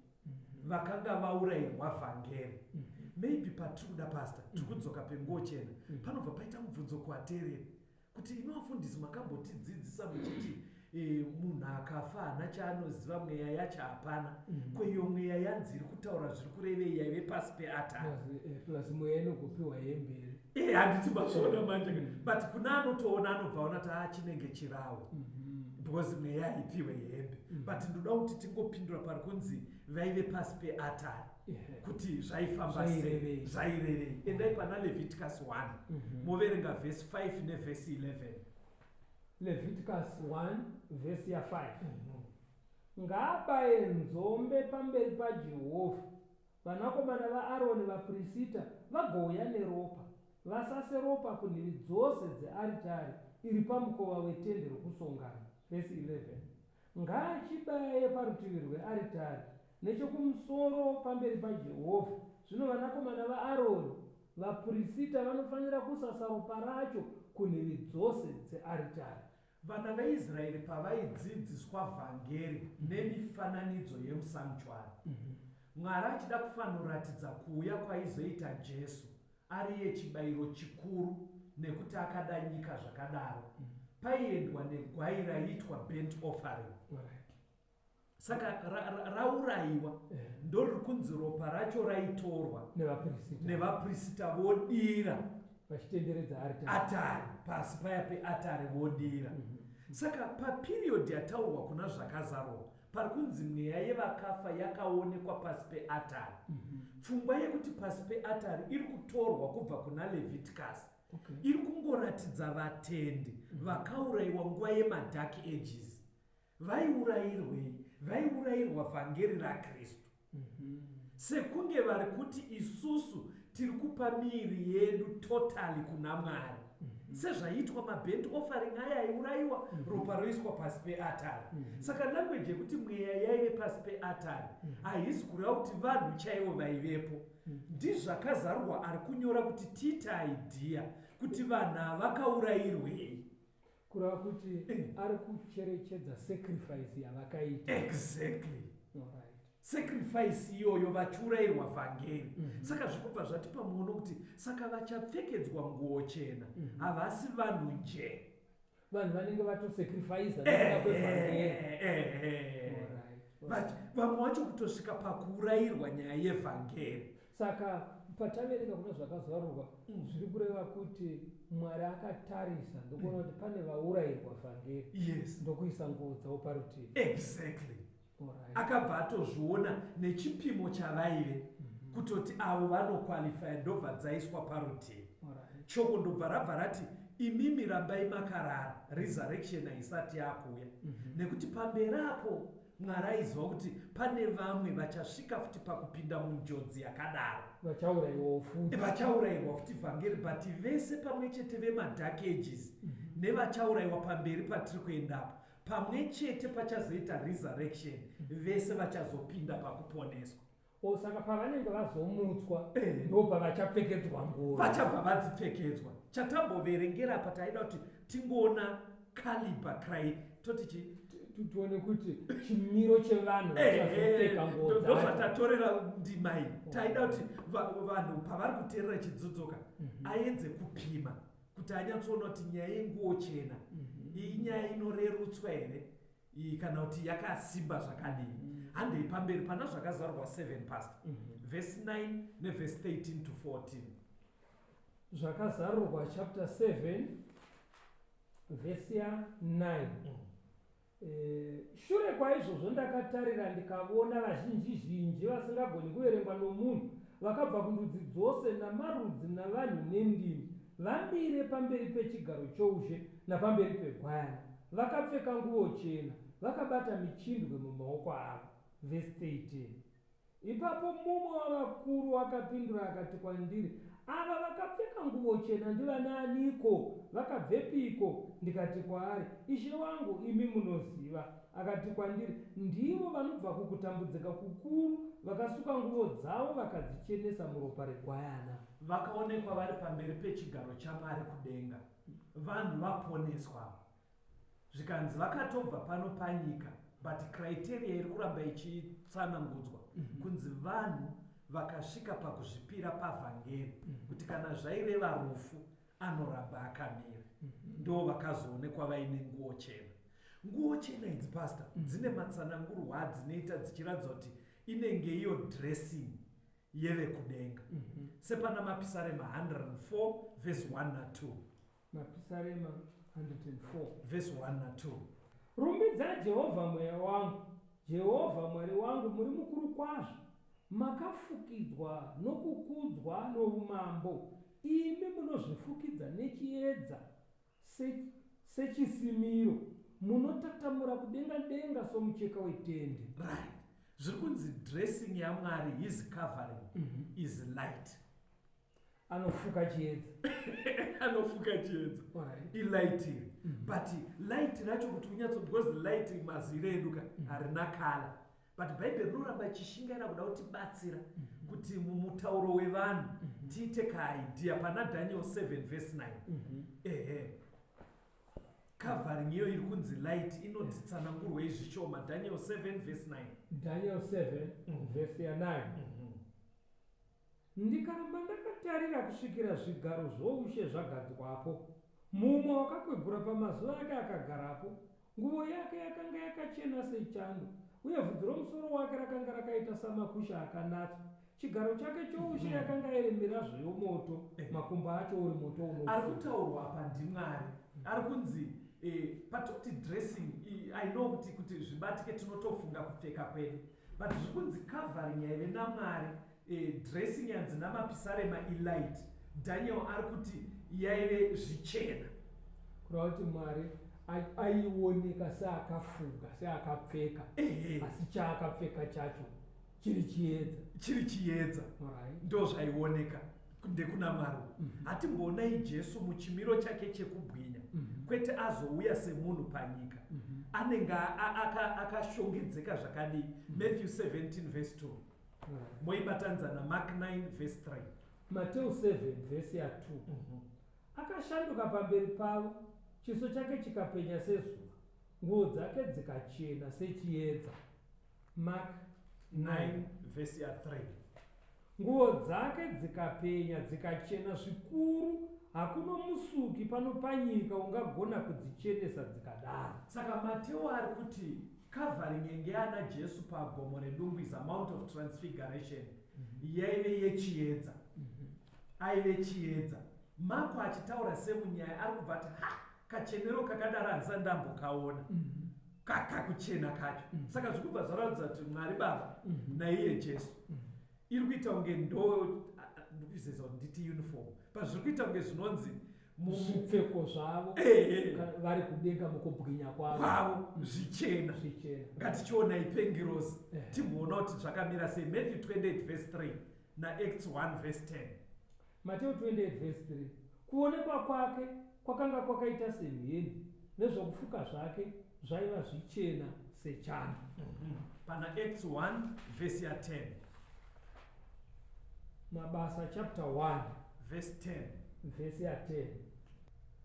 Speaker 3: vakanga vaurayirwa vhangeri. Maybe patiri kuda, pastor, tiri kudzoka penguo chena. Panobva paita mubvunzo kuvateereri kuti imi vafundisi makambotidzidzisa muchiti munhu akafa haana chaanoziva, mweya yacho hapana. Kweiyo mweya yanzi iri kutaura zviri kurevei yaive pasi peatari?
Speaker 2: Plus mweya inogopiwa hembe.
Speaker 3: Handiti mazviona manje? But kuna anotoona anobva aona kuti a chinenge chirawo, because mweya haipiwe hembe. But ndoda kuti tingopindura pari kunzi vaive pasi peatari, kuti zvaifamba sei.
Speaker 2: Zvairevei.
Speaker 3: Zvairevei. Endai pana Leviticus 1, moverenga vhesi 5 nevhesi 11.
Speaker 2: Leviticus 1 vhesi ya5: "Ngaabaye nzombe pamberi paJehovha, vanakomana vaAroni vaprista vagouya neropa, vasase ropa kunhivi dzose dzearitari iri pamukova wetende rokusongana." Vhesi 11: "Ngaachibaye parutivi rwearitari nechekumusoro pamberi paJehovha. Zvino vanakomana vaAroni vaprista vanofanira kusasa ropa racho kunhivi dzose dzearitari."
Speaker 3: Vana veIsraeri pavaidzidziswa vhangeri nemifananidzo yemusanctuary, Mwari achida kufanoratidza kuuya kwaizoita Jesu ari iye chibayiro chikuru, nekuti akada nyika zvakadaro, paiendwa negwai raiitwa burnt offering. Saka raurayiwa, ndoriri kunzi ropa racho raitorwa
Speaker 2: nevaprista,
Speaker 3: nevaprista vodira
Speaker 2: vachitenderedza aritari.
Speaker 3: Atari, pasi paya peatari vodira. Saka paperiod yataurwa kuna Zvakazarurwa, pari kunzi mweya yevakafa yakaonekwa pasi peatari, pfungwa yekuti pasi peatari iri kutorwa kubva kuna Leviticus. Iri kungoratidza vatendi vakaurayiwa nguva yemadark ages. Vaiurayirwei? Vaiurayirwa vhangeri raKristu, sekunge vari kuti isusu tiri kupa miiri yedu totally kuna Mwari, sezvaiitwa maburnt offering aya aiurayiwa, ropa roiswa pasi peatari. Saka language yekuti mweya yaive pasi peatari haisi kureva kuti vanhu chaivo vaivepo. Ndizvakazarurwa ari kunyora kuti tiite idea kuti vanhu ava vakaurayirwei.
Speaker 2: Kureva kuti ari kucherechedza sacrifice yavakaita.
Speaker 3: Exactly. Sacrifice iyoyo vachiurayirwa vhangeri. Saka zviri kubva zvatipa muono kuti saka vachapfekedzwa nguo chena havasi vanhu nje.
Speaker 2: Vanhu vanenge vatosacrifica nekuda kwevhangeri.
Speaker 3: Vamwe vacho kutosvika pakuurayirwa nyaya yevhangeri.
Speaker 2: Saka pataverenga kuna Zvakazarurwa, zviri kureva kuti Mwari akatarisa ndokuona kuti pane vaurayirwa vhangeri, ndokuisa nguo dzavo parutivi.
Speaker 3: Exactly. Akabva atozviona nechipimo chavaive, kutoti avo vanoqualifya, ndobva dzaiswa parutivi. Choko ndobva rabva rati, imimi rambai makarara, resurrection haisati yakuuya, nekuti pamberi apo Mwari aiziva kuti pane vamwe vachasvika futi pakupinda munjodzi yakadaro.
Speaker 2: Vachaurayiwawo futi.
Speaker 3: Vachaurayiwa futi vhangeri. But vese pamwe chete vemadark ages nevachaurayiwa pamberi patiri kuendapo, pamwe chete pachazoita resurrection, vese vachazopinda pakuponeswa.
Speaker 2: O, saka pavanenge vazomutswa, ndo pavachapfekedzwa nguo.
Speaker 3: Vachabva vadzipfekedzwa. Chatamboverengera apa, taida kuti tingoona caliber cry toti chi
Speaker 2: Tione kuti chimiro chevanhu vachazopfeka nguo dzacho.
Speaker 3: Ndozvatatorera ndima iyi. Taida kuti vanhu pavari kuteerera chidzudzoka, aedze kupima kuti anyatsoona kuti nyaya yenguo chena iyi nyaya inorerutswa here iyi, kana kuti yakasimba zvakadini. Handei pamberi pana Zvakazarurwa 7, past vhesi 9 nevhesi 13 to 14.
Speaker 2: Zvakazarurwa chapter 7 vhesi ya9: "Shure kwaizvozvo ndakatarira, ndikavona vazhinji zhinji vasingagoni kuverengwa nomunhu, vakabva kundudzi dzose namarudzi navanhu nendimi, vamire pamberi pechigaro choushe napamberi peGwayana, vakapfeka nguo chena, vakabata michindwe mumaoko avo." Vhesi 13: "Ipapo mumwe wavakuru akapindura akati kwandiri, 'Ava vakapfeka nguo chena ndivanaaniko? Vakabvepiko?' Ndikati kwaari, 'Ishe wangu, imi munoziva.' Akati kwandiri, 'Ndivo vanobva kukutambudzika kukuru, vakasuka nguo dzavo vakadzichenesa muropa reGwayana.'"
Speaker 3: Vakaonekwa vari pamberi pechigaro chaMwari kudenga, vanhu vaponeswa, zvikanzi vakatobva pano panyika. But criteria iri kuramba ichitsanangudzwa kunzi vanhu vakasvika pakuzvipira pavhangeri, kuti kana zvaireva rufu anoramba akamira, ndo vakazoonekwa vaine nguo chena. Nguo chena idzi, pastor, dzine matsanangurwo adzinoita dzichiratidza kuti inenge iyo dressing yevekudenga, sepana Mapisarema 104 vhesi 1 na2.
Speaker 2: Mapisarema 104
Speaker 3: vhesi 1 na2.
Speaker 2: Rumbidza Jehovha, mweya wangu. Jehovha Mwari wangu, muri mukuru kwazvo, makafukidzwa nokukudzwa noumambo. Imi munozvifukidza nechiedza sechisimiro, munotatamura kudenga denga somucheka wetende.
Speaker 3: Right, zviri kunzi dressing yaMwari, his covering is light.
Speaker 2: Anofuka chiedza.
Speaker 3: Anofuka chiedza. Ilight iri, but light racho kuti unyatso, because light mazire edu ka harina colour, but Bhaibheri rinoramba ichishingaira kuda kutibatsira kuti mumutauro wevanhu tiite kaidea. Pana Daniel 7 vhesi 9, ehe, covering iyo iri kunzi light inotitsanangurwei zvishoma? Daniel 7 vhesi 9.
Speaker 2: Daniel 7 vhesi ya9. Ndikaramba ndakatarira kusvikira zvigaro zvoushe zvagadzwapo, mumwe wakakwegura pamazuva ake akagarapo. Nguvo yake yakanga yakachena sechando, uye vhudzi romusoro wake rakanga rakaita samakusha akanatswa. Chigaro chake choushe yakanga iri mirazvo yomoto, makumbo acho uri moto
Speaker 3: Ari
Speaker 2: unopfuta.
Speaker 3: Kutaurwa apa ndiMwari ari kunzi patoti dressing. I know kuti zvibatike tinotofunga kupfeka kwedu, but zviri kunzi covering yaive naMwari, dressing yanzi namapisarema ilight, Daniel ari kuti yaive zvichena.
Speaker 2: Kureva kuti Mwari aioneka seakafuga, seakapfeka, asi chaakapfeka chacho chiri chiedza.
Speaker 3: Chiri chiedza. Ndo zvaioneka ndekuna Mwari. Hatimboonai Jesu muchimiro chake chekubwinya, kwete azouya semunhu panyika, anenge akashongedzeka zvakadii? Matthew 17 verse 2, moibatanidza naMark 9 verse 3.
Speaker 2: Mateo 7 vhesi ya2. Akashanduka pamberi pavo, chiso chake chikapenya sezuva, nguo dzake dzikachena sechiedza. Mark
Speaker 3: 9 vhesi ya3.
Speaker 2: Nguo dzake dzikapenya dzikachena zvikuru, hakuno musuki pano panyika ungagona kudzichenesa dzikadaro.
Speaker 3: Saka Mateo ari kuti covering yenge yana Jesu pagomo reDungwiza, Mount of Transfiguration, yaive yechiedza, aive chiedza. Mako achitaura semunyaya ari kubva ati, "Ha, kachenero kakadaro handisati ndambokaona." Kakuchena kacho, saka zviri kubva zvaratidza kuti Mwari Baba naiye Jesu iri kuita kunge ndo ndikuzeza kuti nditi uniform, but zviri kuita kunge zvinonzi
Speaker 2: Zvipfeko zvavo vari kudenga mukubwinya kwavo.
Speaker 3: Kwavo zvichena.
Speaker 2: Zvichena.
Speaker 3: Ngatichionai pengirosi, timboona kuti zvakamira sei. Matthew 28 verse 3 naActs 1 verse 10.
Speaker 2: Mateo 28 verse 3. Kuonekwa kwake kwakanga kwakaita semheni, nezvokufuka zvake zvaiva zvichena sechando.
Speaker 3: Pana Acts 1 verse ya10.
Speaker 2: Mabasa chapter 1
Speaker 3: verse 10.
Speaker 2: Vhesi ya10.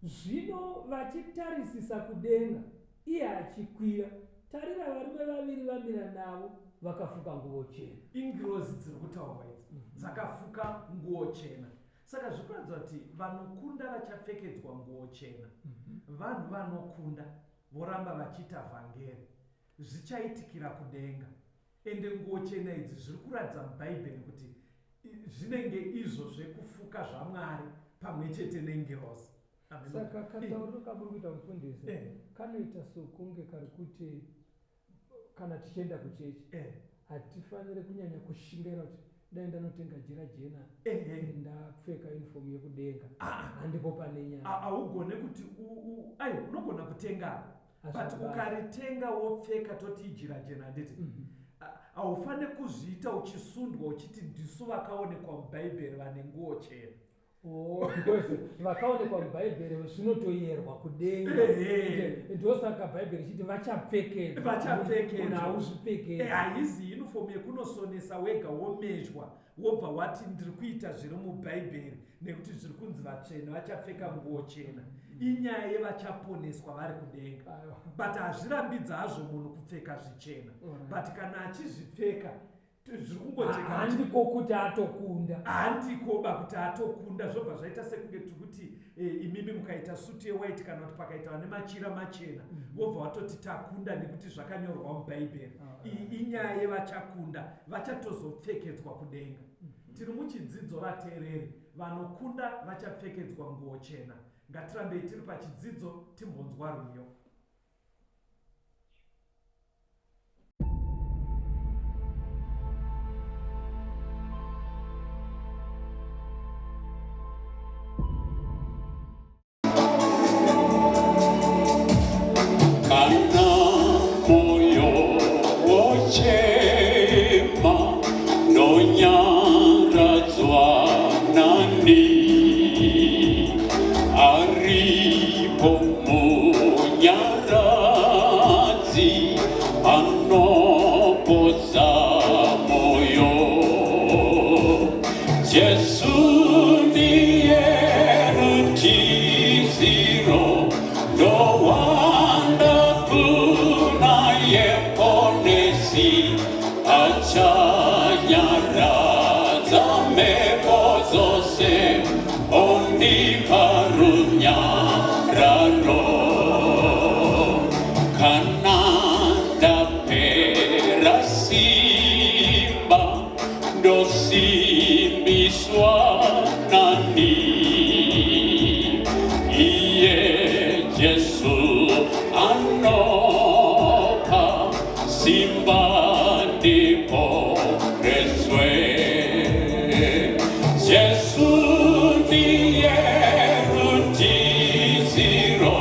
Speaker 2: Zvino vachitarisisa kudenga iye achikwira, tarira, varume vaviri vamira navo vakafuka nguvo chena.
Speaker 3: Ingirozi dziri kutaurwa idzi, dzakafuka nguo chena. Saka zviri kuratidza kuti vanokunda vachapfekedzwa nguo chena, vanhu vanokunda voramba vachiita vhangeri, zvichaitikira kudenga. Ende nguo chena idzi zviri kuratidza muBhaibheri kuti zvinenge izvo zvekufuka zvaMwari pamwe chete nengirozi. Amen.
Speaker 2: Saka katauriro kamuri kuita, mufundisi, kanoita sokunge kari kuti kana tichienda kuchechi hatifaniri kunyanya kushingaira kuti dai ndanotenga jira jena, ndapfeka uniform yekudenga. Handipo pane nyaya.
Speaker 3: Haugone kuti aiwa, unogona kutengako, but
Speaker 2: Hazvina basa.
Speaker 3: Ukaritenga wopfeka, toti ijira jena, handiti? Haufaniri kuzviita uchisundwa uchiti ndisu vakaonekwa muBhaibheri vane nguo chena.
Speaker 2: Oh, because vakaonekwa muBhaibheri zvinotoyerwa kudenga. Ndosaka Bhaibheri ichiti vachapfekedzwa.
Speaker 3: Vachapfekedzwa.
Speaker 2: Munhu hauzvipfekedzi.
Speaker 3: Haizi uniform yekunosonesa wega, womezhwa, wobva wati ndiri kuita zviri muBhaibheri nekuti zviri kunzi vatsvene vachapfeka nguo chena. Inyaya yevachaponeswa vari kudenga. But hazvirambidza hazvo munhu kupfeka zvichena. But kana achizvipfeka zviri kungojeka
Speaker 2: handiko kuti atokunda.
Speaker 3: Handikoba kuti atokunda, zvobva zvaita sekunge tiri kuti imimi mukaita sutu yewhite kana kuti pakaita vane machira machena, vobva vatoti takunda nekuti zvakanyorwa muBhaibheri. Iyi inyaya yevachakunda, vachatozopfekedzwa kudenga. Tiri muchidzidzo vateereri, vanokunda vachapfekedzwa nguo chena. Ngatirambei tiri pachidzidzo timbonzwa rwiyo.
Speaker 5: Kana moyo wochema nonyaradzwa nani, aripo munyaradzi anopodza moyo. Jesu ndiye rutiziro, ndowanda kunaye Mponesi, achanyaradza mhepo dzose, ondipa runyararo. Kana ndapera simba, ndosimbiswa nani, iye Jesu anopa simba ndiporeswe. Jesu ndiye rutiziro,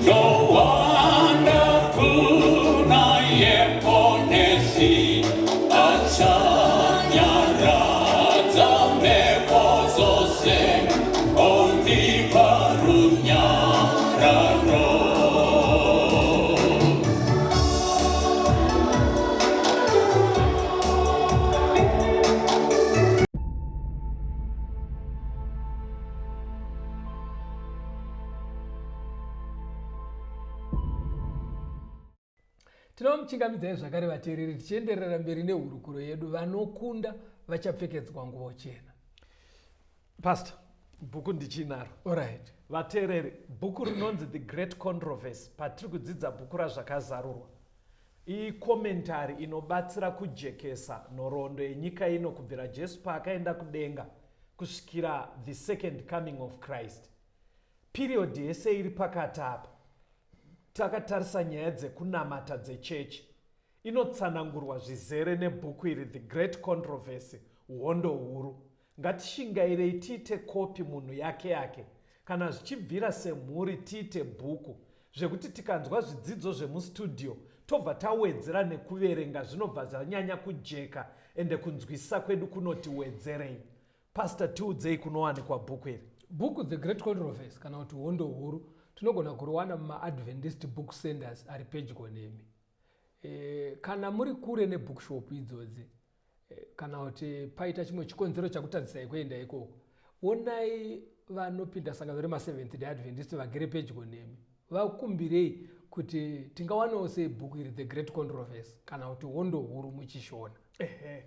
Speaker 5: ndowanda kunaye Mponesi, achanyaradza mhepo dzose, ondipa runyararo.
Speaker 2: Tinomuchingamidzai zvakare vateereri, tichienderera mberi nehurukuro yedu. Vanokunda vachapfekedzwa nguo chena.
Speaker 3: Pastor, bhuku ndichinaro.
Speaker 2: Alright.
Speaker 3: Vateereri, bhuku rinonzi The Great Controversy, patiri kudzidza bhuku raZvakazarurwa. Icommentary inobatsira kujekesa nhoroondo yenyika ino kubvira Jesu paakaenda kudenga kusvikira the second coming of Christ. Period yese iri pakati apa takatarisa nyaya dzekunamata dzechechi, inotsanangurwa zvizere nebhuku iri, The Great Controversy, Hondo Huru. Ngatishingairei tiite kopi munhu yake yake, kana zvichibvira semhuri tiite bhuku, zvekuti tikanzwa zvidzidzo zvemustudio tobva tawedzera nekuverenga, zvinobva zvanyanya kujeka ende kunzwisisa kwedu kunoti wedzerei. Pastor, tiudzei kunowanikwa bhuku iri.
Speaker 2: Bhuku The Great Controversy kana kuti Hondo Huru tinogona kuriwana mumaAdventist book centers ari pedyo nemi. Kana muri kure nebookshop idzodzi, kana kuti paita chimwe chikonzero chakutadzisai kuenda ikoko, onai vanopinda sangano remaSeventh Day Adventist vagere pedyo nemi, vakumbirei kuti tingawanawo sei bhuku iri The Great Controversy kana kuti Hondo Huru muchiShona.
Speaker 3: Ehe,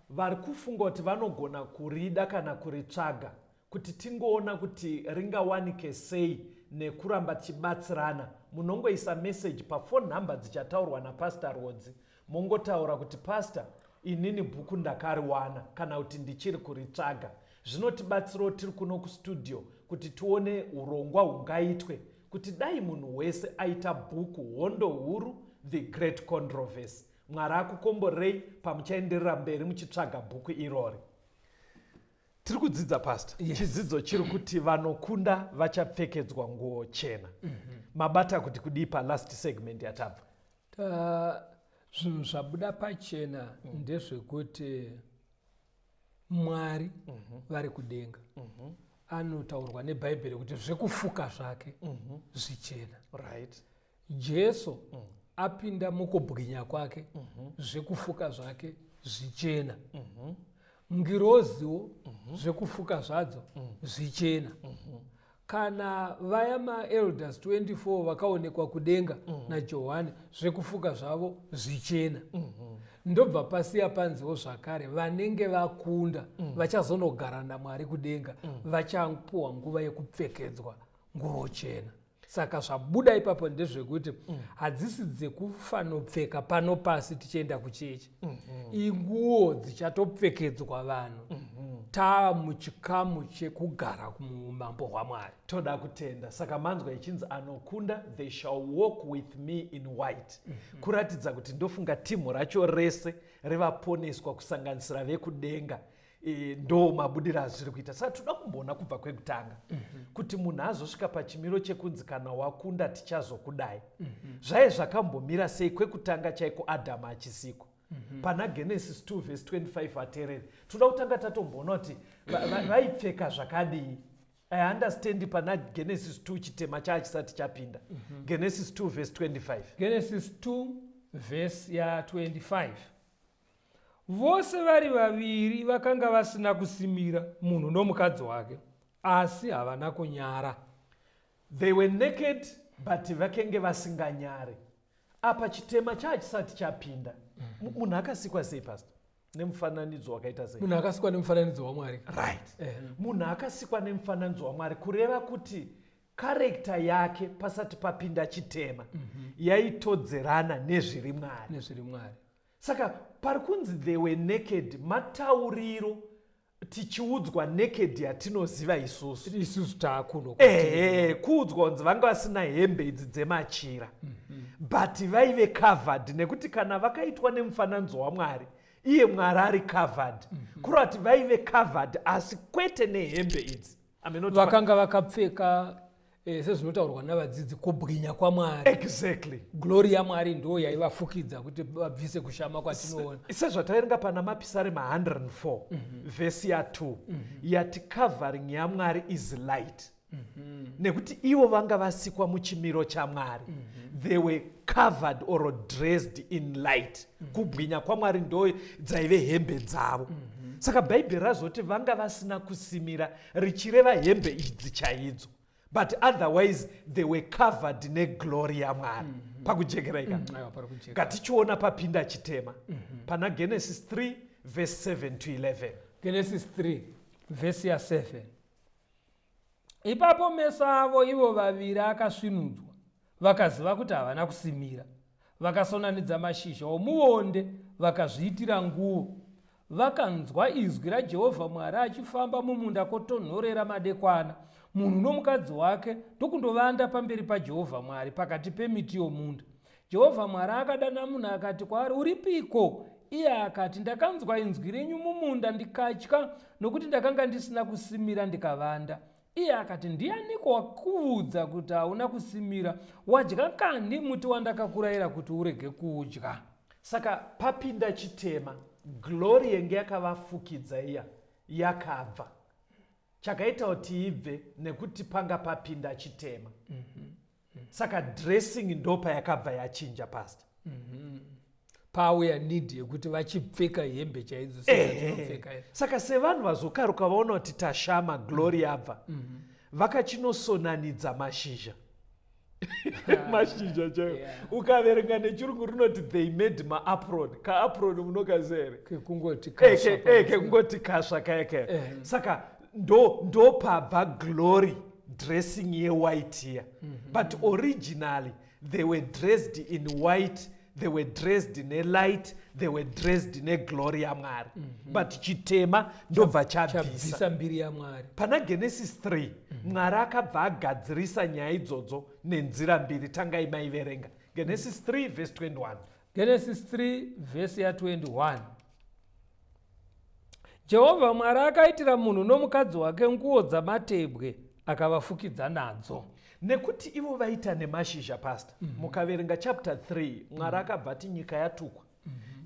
Speaker 3: vari kufunga kuti vanogona kurida kana kuritsvaga, kuti tingoona kuti ringawanike sei nekuramba tichibatsirana. Munongoisa message paphone number dzichataurwa naPastor Rwodzi, mongotaura kuti Pastor, inini bhuku ndakariwana kana kuti ndichiri kuritsvaga. Zvinotibatsirawo tiri kuno kustudio kuti tione urongwa hungaitwe kuti dai munhu wese aita bhuku Hondo Huru, The Great Controversy. Mwari akukomborerei pamuchaenderera mberi muchitsvaga bhuku irori. Tiri kudzidza, Pastor.
Speaker 2: Yes.
Speaker 3: Chidzidzo chiri kuti vanokunda vachapfekedzwa nguo chena. Mabata kuti kudii palast segment yatabva?
Speaker 2: Zvinhu zvabuda pachena ndezvekuti Mwari vari kudenga. Anotaurwa neBhaibheri kuti zvekufuka zvake zvichena. Jesu apinda mukubwinya kwake, zvekufuka zvake zvichena. Ngiroziwo zvekufuka zvadzo zvichena. Kana vaya maelders 24 vakaonekwa kudenga naJohani, zvekufuka zvavo zvichena. Ndobva pasiya panziwo zvakare vanenge vakunda vachazonogara naMwari kudenga, vachapuwa nguva yekupfekedzwa nguvo chena. Saka zvabuda ipapo ndezvekuti hadzisi dzekufanopfeka pano pasi tichienda kuchechi. Inguo dzichatopfekedzwa vanhu taa muchikamu chekugara muumambo hwaMwari.
Speaker 3: Toda kutenda. Saka manzwa ichinzi anokunda, they shall walk with me in white. Kuratidza kuti ndofunga timu racho rese revaponeswa, kusanganisira vekudenga, ndo mabudiro azviri kuita. Saka toda kumboona kubva kwekutanga kuti munhu azosvika pachimiro chekunzi kana wakunda tichazokudai, zvaive zvakambomira sei kwekutanga chaiko Adhamu achisikwa? Pana Genesis 2 vhesi 25, ateereri, toda kutanga tatomboona kuti vaipfeka zvakadii. I understand pana Genesis 2 chitema chaachisati chapinda. Genesis 2 vhesi 25.
Speaker 2: Genesis 2 vhesi ya25: Vose vari vaviri vakanga vasina kusimira, munhu nomukadzi wake, asi havana kunyara.
Speaker 3: They were naked, but vakenge vasinganyare. Apa chitema chaachisati chapinda. Munhu akasikwa sei, pastor? Nemufananidzo wakaita sei?
Speaker 2: Munhu akasikwa nemufananidzo waMwari.
Speaker 3: Right, munhu akasikwa nemufananidzo waMwari, kureva kuti character yake pasati papinda chitema yaitodzerana nezviri Mwari.
Speaker 2: Nezviri Mwari.
Speaker 3: Saka pari kunzi they were naked, matauriro tichiudzwa naked yatinoziva isusu.
Speaker 2: Isusu taakuno.
Speaker 3: Ehe, kuudzwa kunzi vanga vasina hembe idzi dzemachira, but vaive covered, nekuti kana vakaitwa nemufananidzo waMwari, iye Mwari ari covered, kureva kuti vaive covered, asi kwete nehembe idzi.
Speaker 2: Vakanga vakapfeka sezvinotaurwa navadzidzi, kubwinya kwaMwari. Glory yaMwari ndo yaivafukidza kuti vabvise kushama kwatinoona.
Speaker 3: Sezvataverenga pana Mapisarema 104 vhesi ya2, yati covering yaMwari is light, nekuti ivo vanga vasikwa muchimiro chaMwari. They were covered or dressed in light. Kubwinya kwaMwari ndo dzaive hembe dzavo. Saka Bhaibheri razoti vanga vasina kusimira, richireva hembe idzi chaidzo, but otherwise they were covered neglory yaMwari. Pakujekera ika?
Speaker 2: Aiwa, pari kujeka.
Speaker 3: Ngatichiona papinda chitema pana Genesis 3 verse 7 to 11.
Speaker 2: Genesis 3 vhesi ya7: Ipapo meso avo ivo vaviri akasvinudzwa, vakaziva kuti havana kusimira. Vakasonanidza mashizha omuonde vakazviitira nguo. Vakanzwa izwi raJehovha Mwari achifamba mumunda kwotonhorera madekwana, munhu nomukadzi wake ndokundovanda pamberi paJehovha Mwari pakati pemiti yomunda. Jehovha Mwari akadana munhu akati kwaari, "Uripiko?" Iye akati, "Ndakanzwa inzwi renyu mumunda ndikatya, nokuti ndakanga ndisina kusimira, ndikavanda." Iye akati, "Ndianiko wakuudza kuti hauna kusimira? Wadya kani muti wandakakurayira kuti urege kudya?"
Speaker 3: Saka papinda chitema, glory yenge yakavafukidza iya yakabva. Chakaita kuti ibve nekuti panga papinda chitema. Saka dressing ndo payakabva yachinja, pastor.
Speaker 2: Pauya need yekuti vachipfeka hembe chaidzo sezvatinopfeka.
Speaker 3: Saka sevanhu vazokaruka vaona kuti tashama, glory yabva, vakachinosonanidza mashizha, mashizha chaiwo. Ukaverenga nechirungu rinoti they made maapron. Kaapron munokaziva here?
Speaker 2: Kekungoti kasva.
Speaker 3: Kekungoti kasva kaya kaya. Saka ndopabva glory dressing yewhite iya, but originally they were dressed in white, they were dressed nelight, they were dressed neglory yaMwari, but chitema ndobva chabvisa.
Speaker 2: Chabvisa mbiri yaMwari.
Speaker 3: Pana Genesis 3 Mwari akabva agadzirisa nyaya idzodzo nenzira mbiri. Tangai maiverenga Genesis 3 verse 21.
Speaker 2: Genesis 3 vhesi ya21: Jehovha Mwari akaitira munhu nomukadzi wake nguo dzamatebwe, akavafukidza nadzo.
Speaker 3: Nekuti ivo vaita nemashizha, pastor, mukaverenga chapter 3, Mwari akabva ati nyika yatukwa,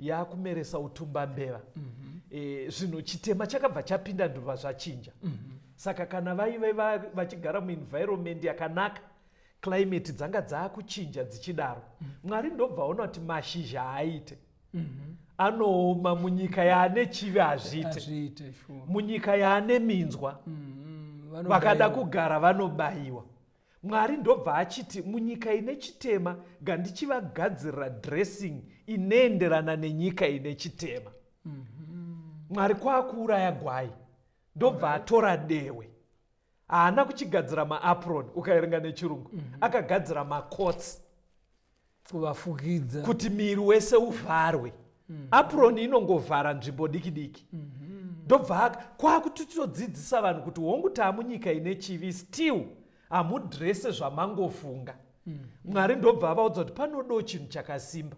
Speaker 3: yaakumeresa utumbambeva. Zvinhu chitema chakabva chapinda, ndobva zvachinja. Saka kana vaive vachigara muenvironment yakanaka, climate dzanga dzaakuchinja dzichidaro, Mwari ndobva aona kuti mashizha haaite, anooma munyika yaane chivi, hazviite.
Speaker 2: Hazviite, sure.
Speaker 3: Munyika yaane minzwa. Vakada kugara vanobayiwa. Mwari ndobva achiti munyika ine chitema gandichivagadzirira dressing inoenderana nenyika ine chitema. Mwari kwakuuraya gwai ndobva atora dehwe. Haana kuchigadzira maapron ukaerenga nechirungu. Akagadzira macots.
Speaker 2: Kuvafukidza.
Speaker 3: Kuti miri wese uvharwe. Apron inongovhara nzvimbo diki diki. Ndobva kwakutitodzidzisa vanhu kuti hongu taamunyika ine chivi still hamudrese zvamangofunga. Mwari ndobva avaudza kuti panodawo chinhu chakasimba.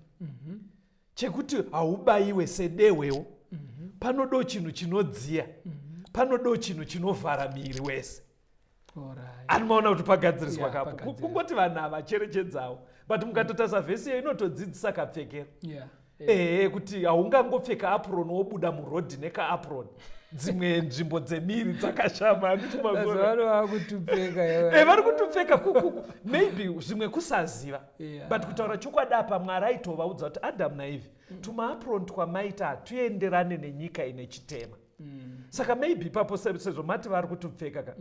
Speaker 3: Chekuti haubayiwe sedehwewo. Panodawo chinhu chinodziya. Panodawo chinhu chinovhara miri wese. Anomaona kuti pagadziriswa kapo. Kungoti vanhu ava cherechedzawo. But mukatotarisa vhesi iyo inotodzidzisa kapfekero. Ehe, kuti haungangopfeka apron wobuda murodhi nekaapron. Dzimwe nzvimbo dzemiri dzakashama, handiti
Speaker 2: mazuva ano vakutupfeka.
Speaker 3: Vari kutupfeka maybe zvimwe kusaziva. But kutaura chokwadi apa Mwari aitovaudza kuti Adam naEve tumaapron twamaita hatuenderane nenyika ine chitema. Saka maybe ipapo sezvo mati vari kutupfeka ka.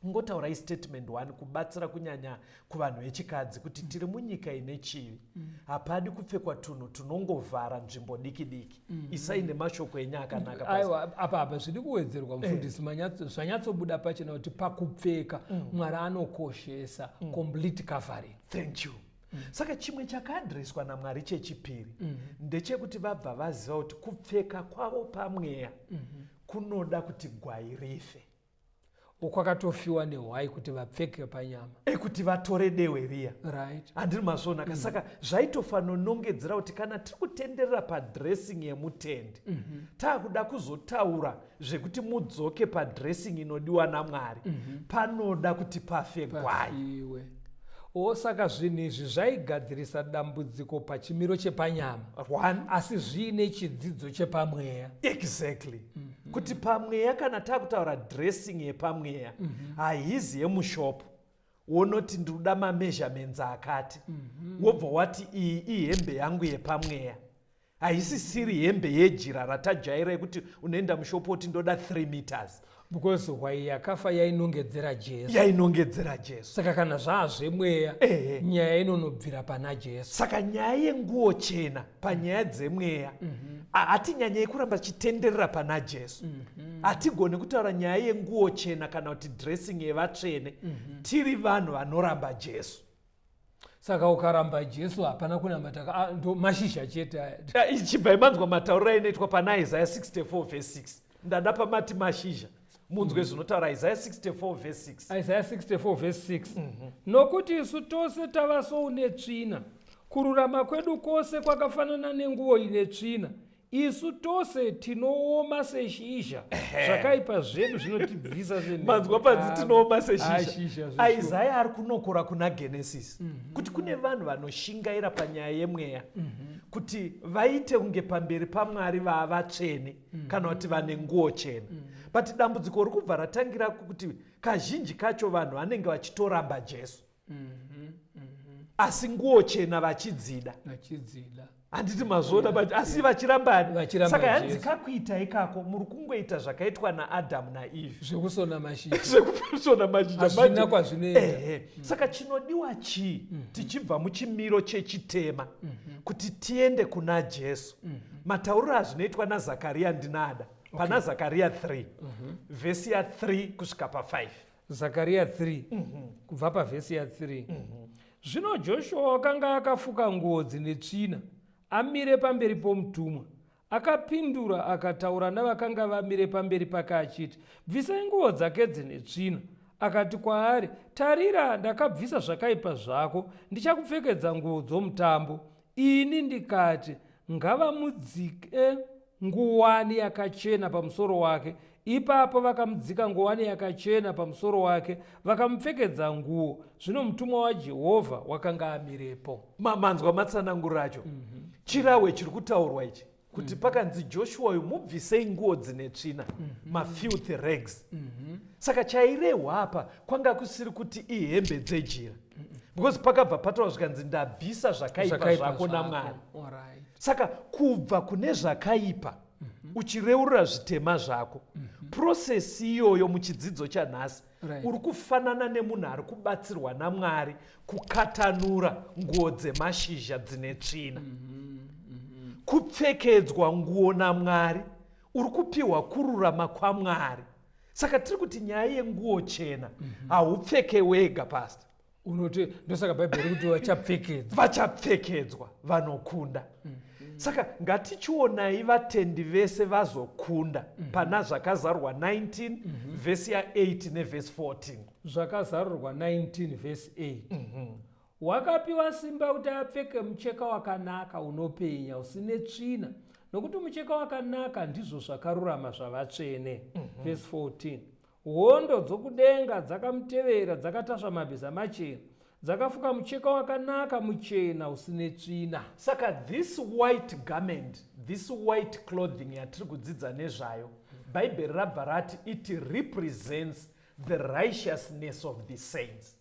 Speaker 3: Ngotaurai statement 1 kubatsira kunyanya kuvanhu vechikadzi kuti tiri munyika ine chivi. Hapadi kupfekwa tunhu tunongovhara nzvimbo diki diki. Isai nemashoko enyu akanaka.
Speaker 2: Aiwa, apa zviri kuwedzerwa mufundisi, zvanyatsobuda pachena kuti pakupfeka Mwari anokoshesa complete covering.
Speaker 3: Thank you. Saka chimwe chakaadreswa naMwari chechipiri ndechekuti vabva vaziva kuti kupfeka kwavo pamweya kunoda kuti gwai rife.
Speaker 2: Kwakatofiwa nehwai kuti vapfeke panyama.
Speaker 3: Ekuti vatore dehwe riya. Handiri mazvona. Saka zvaitofanonongedzera kuti kana tiri kutenderera padressing yemutendi, taakuda kuzotaura zvekuti mudzoke padressing inodiwa naMwari, panoda kuti pafe gwai.
Speaker 2: Saka zvinhu izvi zvaigadzirisa dambudziko pachimiro chepanyama.
Speaker 3: One.
Speaker 2: Asi zviine chidzidzo chepamweya.
Speaker 3: Exactly. Kuti pamweya kana takutaura dressing yepamweya, haizi yemushopo. Wonoti ndinoda mameasurements akati. Wobva wati iyi ihembe yangu yepamweya. Haisisiri hembe yejira ratajaira yekuti unoenda mushopo woti ndoda 3 meters.
Speaker 2: Because hwai yakafa yainongedzera Jesu.
Speaker 3: Yainongedzera Jesu.
Speaker 2: Saka kana zvaazvemweya, nyaya inonobvira pana Jesu.
Speaker 3: Saka nyaya yenguo chena panyaya dzemweya, hatinyanyei kuramba chitenderera pana Jesu. Hatigoni kutaura nyaya yenguo chena kana kuti dressing yevatsvene tiri vanhu vanoramba Jesu.
Speaker 2: Saka ukaramba Jesu hapana kunamata, ndo mashizha chete aya.
Speaker 3: Ichibva imanzwa matauriro ainoitwa pana Isaiah 64 verse 6. Ndada pamati mashizha. Munzwe zvinotaura Isaiah 64 verse 6.
Speaker 2: Isaiah 64 verse 6. Nokuti isu tose tava soune tsvina, kururama kwedu kwose kwakafanana nenguo ine tsvina. Isu tose tinooma seshizha, zvakaipa zvedu zvinotibvisa semhepo.
Speaker 3: Manzwa panzi tinooma seshizha.
Speaker 2: Shizha.
Speaker 3: Isaiah ari kunokora kuna Genesis kuti kune vanhu vanoshingaira panyaya yemweya kuti vaite kunge pamberi paMwari vatsvene kana kuti vane nguo chena. But dambudziko riri kubva ratangira kuti kazhinji kacho vanhu vanenge vachitoramba Jesu. Asi nguo chena vachidzida.
Speaker 2: Vachidzida.
Speaker 3: Handiti mazvoona, but asi vachiramba.
Speaker 2: Vachiramba
Speaker 3: Saka hanzi
Speaker 2: Jesu.
Speaker 3: kakuita ikako muri kungoita zvakaitwa naAdam naEve.
Speaker 2: Zvekusona mashizha.
Speaker 3: Zvekusona mashizha.
Speaker 2: Hazvina
Speaker 3: Manje.
Speaker 2: kwazvinoenda.
Speaker 3: Saka chinodiwa chii tichibva muchimiro chechitema kuti tiende kuna Jesu. Matauriro azvinoitwa naZakaria ndinada. Pana Zakaria 3 vhesi ya 3 kusvika pa 5.
Speaker 2: Zakaria 3 kubva pavhesi ya 3. Zvino Joshua wakanga akafuka nguo dzine tsvina, amire pamberi pomutumwa. Akapindura akataura navakanga vamire pamberi pake achiti, bvisai nguo dzake dzine tsvina. Akati kwaari, tarira, ndakabvisa zvakaipa zvako, ndichakupfekedza nguo dzomutambo. Ini ndikati, ngavamudzike nguwani yakachena pamusoro wake. Ipapo vakamudzika nguwani yakachena pamusoro wake, vakamupfekedza nguo. Zvino mutumwa waJehovha wakanga amirepo.
Speaker 3: Manzwa matsananguro acho. Chirahwe chiri kutaurwa ichi kuti pakanzi Joshua uyu mubvisei nguo dzine tsvina, mafilthy rags. Saka chairehwa apa kwanga kusiri kuti ihembe dzejira. Because pakabva pataurwa zvikanzi ndabvisa zvakaipa zvako naMwari. Saka kubva kune zvakaipa uchireurura zvitema zvako. Process iyoyo muchidzidzo chanhasi,
Speaker 2: Right.
Speaker 3: uri kufanana nemunhu ari kubatsirwa naMwari kukatanura nguo dzemashizha dzine tsvina. Kupfekedzwa nguo naMwari, uri kupiwa kururama kwaMwari. Saka tiri kuti nyaya yenguo chena, haupfeke wega, pastor.
Speaker 2: Unoti ndosaka Bhaibheri kuti vachapfekedzwa.
Speaker 3: Vachapfekedzwa vanokunda. Saka ngatichionai vatendi vese vazokunda pana Zvakazarurwa 19, vhesi ya8 nevhesi 14.
Speaker 2: Zvakazarurwa 19 vhesi 8: Wakapiwa simba kuti apfeke mucheka wakanaka unopenya usine tsvina, nokuti mucheka wakanaka ndizvo zvakarurama zvavatsvene. Vhesi 14: Hondo dzokudenga dzakamutevera dzakatasva mabhiza machena, dzakafuka mucheka wakanaka muchena usine tsvina.
Speaker 3: Saka this white garment, this white clothing yatiri kudzidza nezvayo, Bhaibheri rabva rati it represents the righteousness of the saints.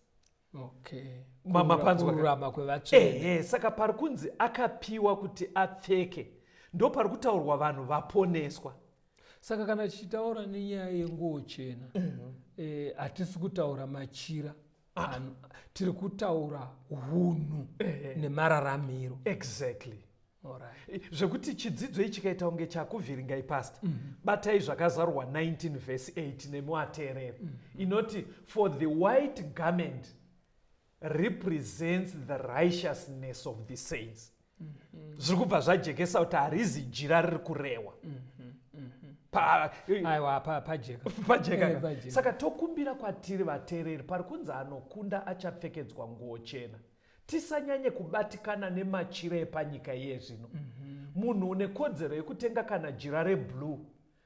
Speaker 3: Mama, panzwa ka?
Speaker 2: Kururama kwevatsvene.
Speaker 3: Ehe. Saka pari kunzi akapiwa kuti apfeke, ndo pari kutaurwa vanhu vaponeswa.
Speaker 2: Saka kana tichitaura nenyaya yenguo chena, hatisi kutaura machira. Tiri kutaura hunhu nemararamiro.
Speaker 3: Exactly.
Speaker 2: Alright.
Speaker 3: Zvekuti chidzidzo ichi chikaita kunge chakuvhiringai, pastor, batai Zvakazarurwa 19 vhesi 8 nemuateereri, inoti, "For the white garment represents the righteousness of the saints." Zviri kubva zvajekesa kuti harizi jira riri kurehwa.
Speaker 2: Aiwa, pajeka.
Speaker 3: Pajeka.
Speaker 2: Pajeka.
Speaker 3: Saka tokumbira kwatiri vateereri, pari kunzi anokunda achapfekedzwa nguo chena, tisanyanye kubatikana nemachira epanyika iye zvino. Munhu une kodzero yekutenga kana jira reblue,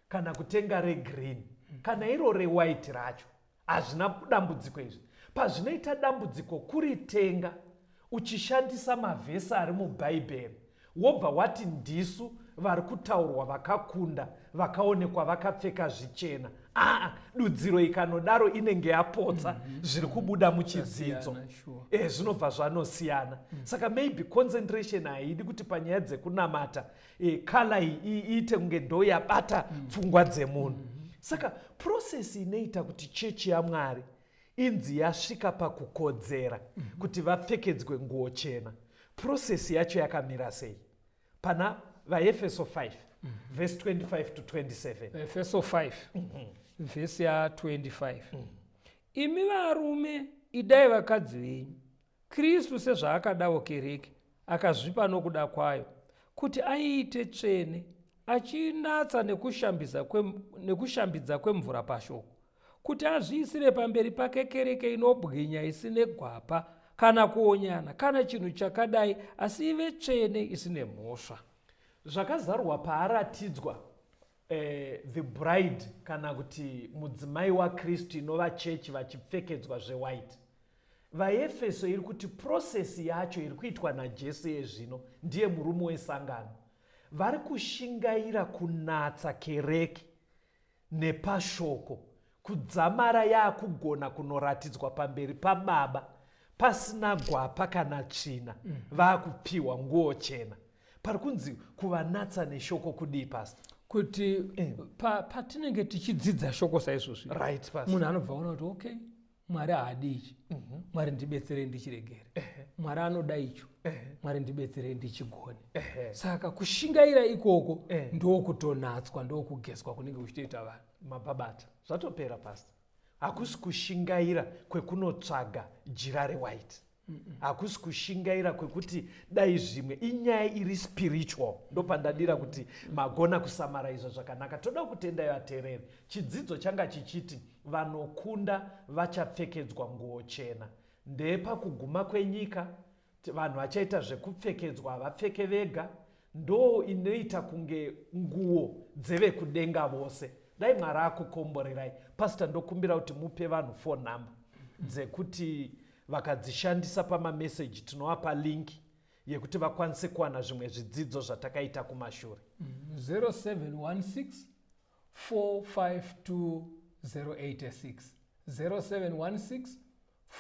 Speaker 3: kana kutenga regreen, kana iro rewhite racho, hazvina dambudziko izvi. Pazvinoita dambudziko kuritenga uchishandisa mavhesi ari muBhaibheri, wobva wati ndisu vari kutaurwa vakakunda vakaonekwa vakapfeka zvichena. Aa, dudziro ikanodaro inenge yapotsa zviri kubuda muchidzidzo.
Speaker 2: Zvasiyana, sure.
Speaker 3: Zvinobva zvanosiyana. Saka maybe concentration haidi kuti panyaya dzekunamata colour iyi iite kunge ndo yabata pfungwa dzemunhu. Saka process inoita kuti chechi yaMwari inzi yasvika pakukodzera kuti vapfekedzwe nguo chena, process yacho yakamira sei? Pana VaEfeso 5 verse 25 to 27.
Speaker 2: Efeso 5 vhesi ya25: Imi varume, idai vakadzi venyu, Kristu sezvaakadawo kereke, akazvipa nokuda kwayo, kuti aiite tsvene, achinatsa nekushambidza kwemvura pashoko, kuti azviisire pamberi pake kereke inobwinya, isine gwapa kana kuonyana kana chinhu chakadai, asi ive tsvene isine mhosva.
Speaker 3: Zvakazarurwa paaratidzwa the bride, kana kuti mudzimai waKristu, inova chechi, vachipfekedzwa zvewhite, VaEfeso iri kuti process yacho iri kuitwa naJesu yezvino, ndiye murume wesangano, vari kushingaira kunatsa kereke nepashoko kudzamara yaakugona kunoratidzwa pamberi paBaba pasina gwapa kana tsvina, vaakupiwa nguo chena. Pari kunzi kuvanatsa neshoko kudii, pastor?
Speaker 2: Kuti patinenge tichidzidza shoko saizvozvi,
Speaker 3: Right, pastor.
Speaker 2: munhu anobva aona kuti okay, Mwari haadi ichi, Mwari ndibetserei ndichiregere. Mwari anoda icho, Mwari ndibetserei ndichigone. Saka kushingaira ikoko ndokutonatswa, ndokugezwa kunenge kuchitoita vanhu.
Speaker 3: Mababata, zvatopera, pastor. Hakusi kushingaira kwekunotsvaga jira rewhite, hakusi kushingaira kwekuti dai zvimwe. Inyaya iri spiritual. Ndopandadira kuti magona kusummariza zvakanaka. Toda kutendai vateereri. Chidzidzo changa chichiti vanokunda vachapfekedzwa nguo chena. Ndepakuguma kwenyika, vanhu vachaita zvekupfekedzwa, havapfeke vega. Ndo inoita kunge nguo dzevekudenga vose. Dai Mwari akukomborerai. Pastor, ndokumbira kuti mupe vanhu phone number dzekuti vakadzishandisa pamameseji, tinovapa link yekuti vakwanise kuwana zvimwe zvidzidzo zvatakaita kumashure.
Speaker 2: 0716 452 086, 0716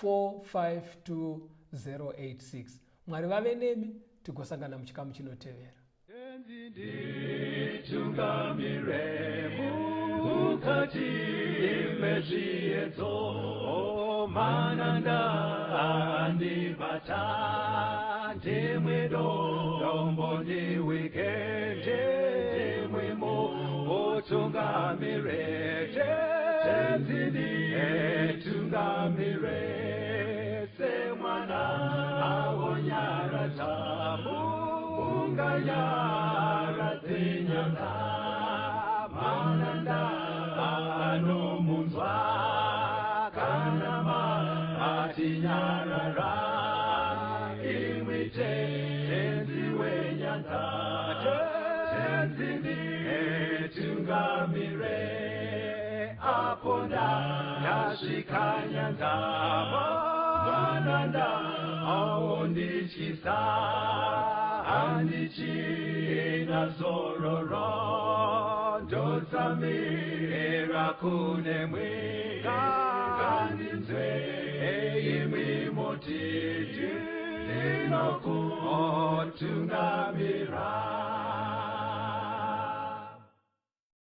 Speaker 2: 452 086. Mwari vave nemi, tigosangana muchikamu chinotevera.
Speaker 1: Tenzi nditungamire mukati. Mukati mezviedzo mananda andibata ndimwe dombo ndiwike ndimwemo utungamire tenzi ndiye tungamire semwana awonyaradza unganyaradze nyanza mananda anomunzwa kana matinyarara imwi tenzi wenyanza tenzi ndiye tungamire apo ndasvika nyanza mananda aondityisa handichina zororo ndotsamira kune mwenga ngandinzwe imwi moti ndinokutungamira.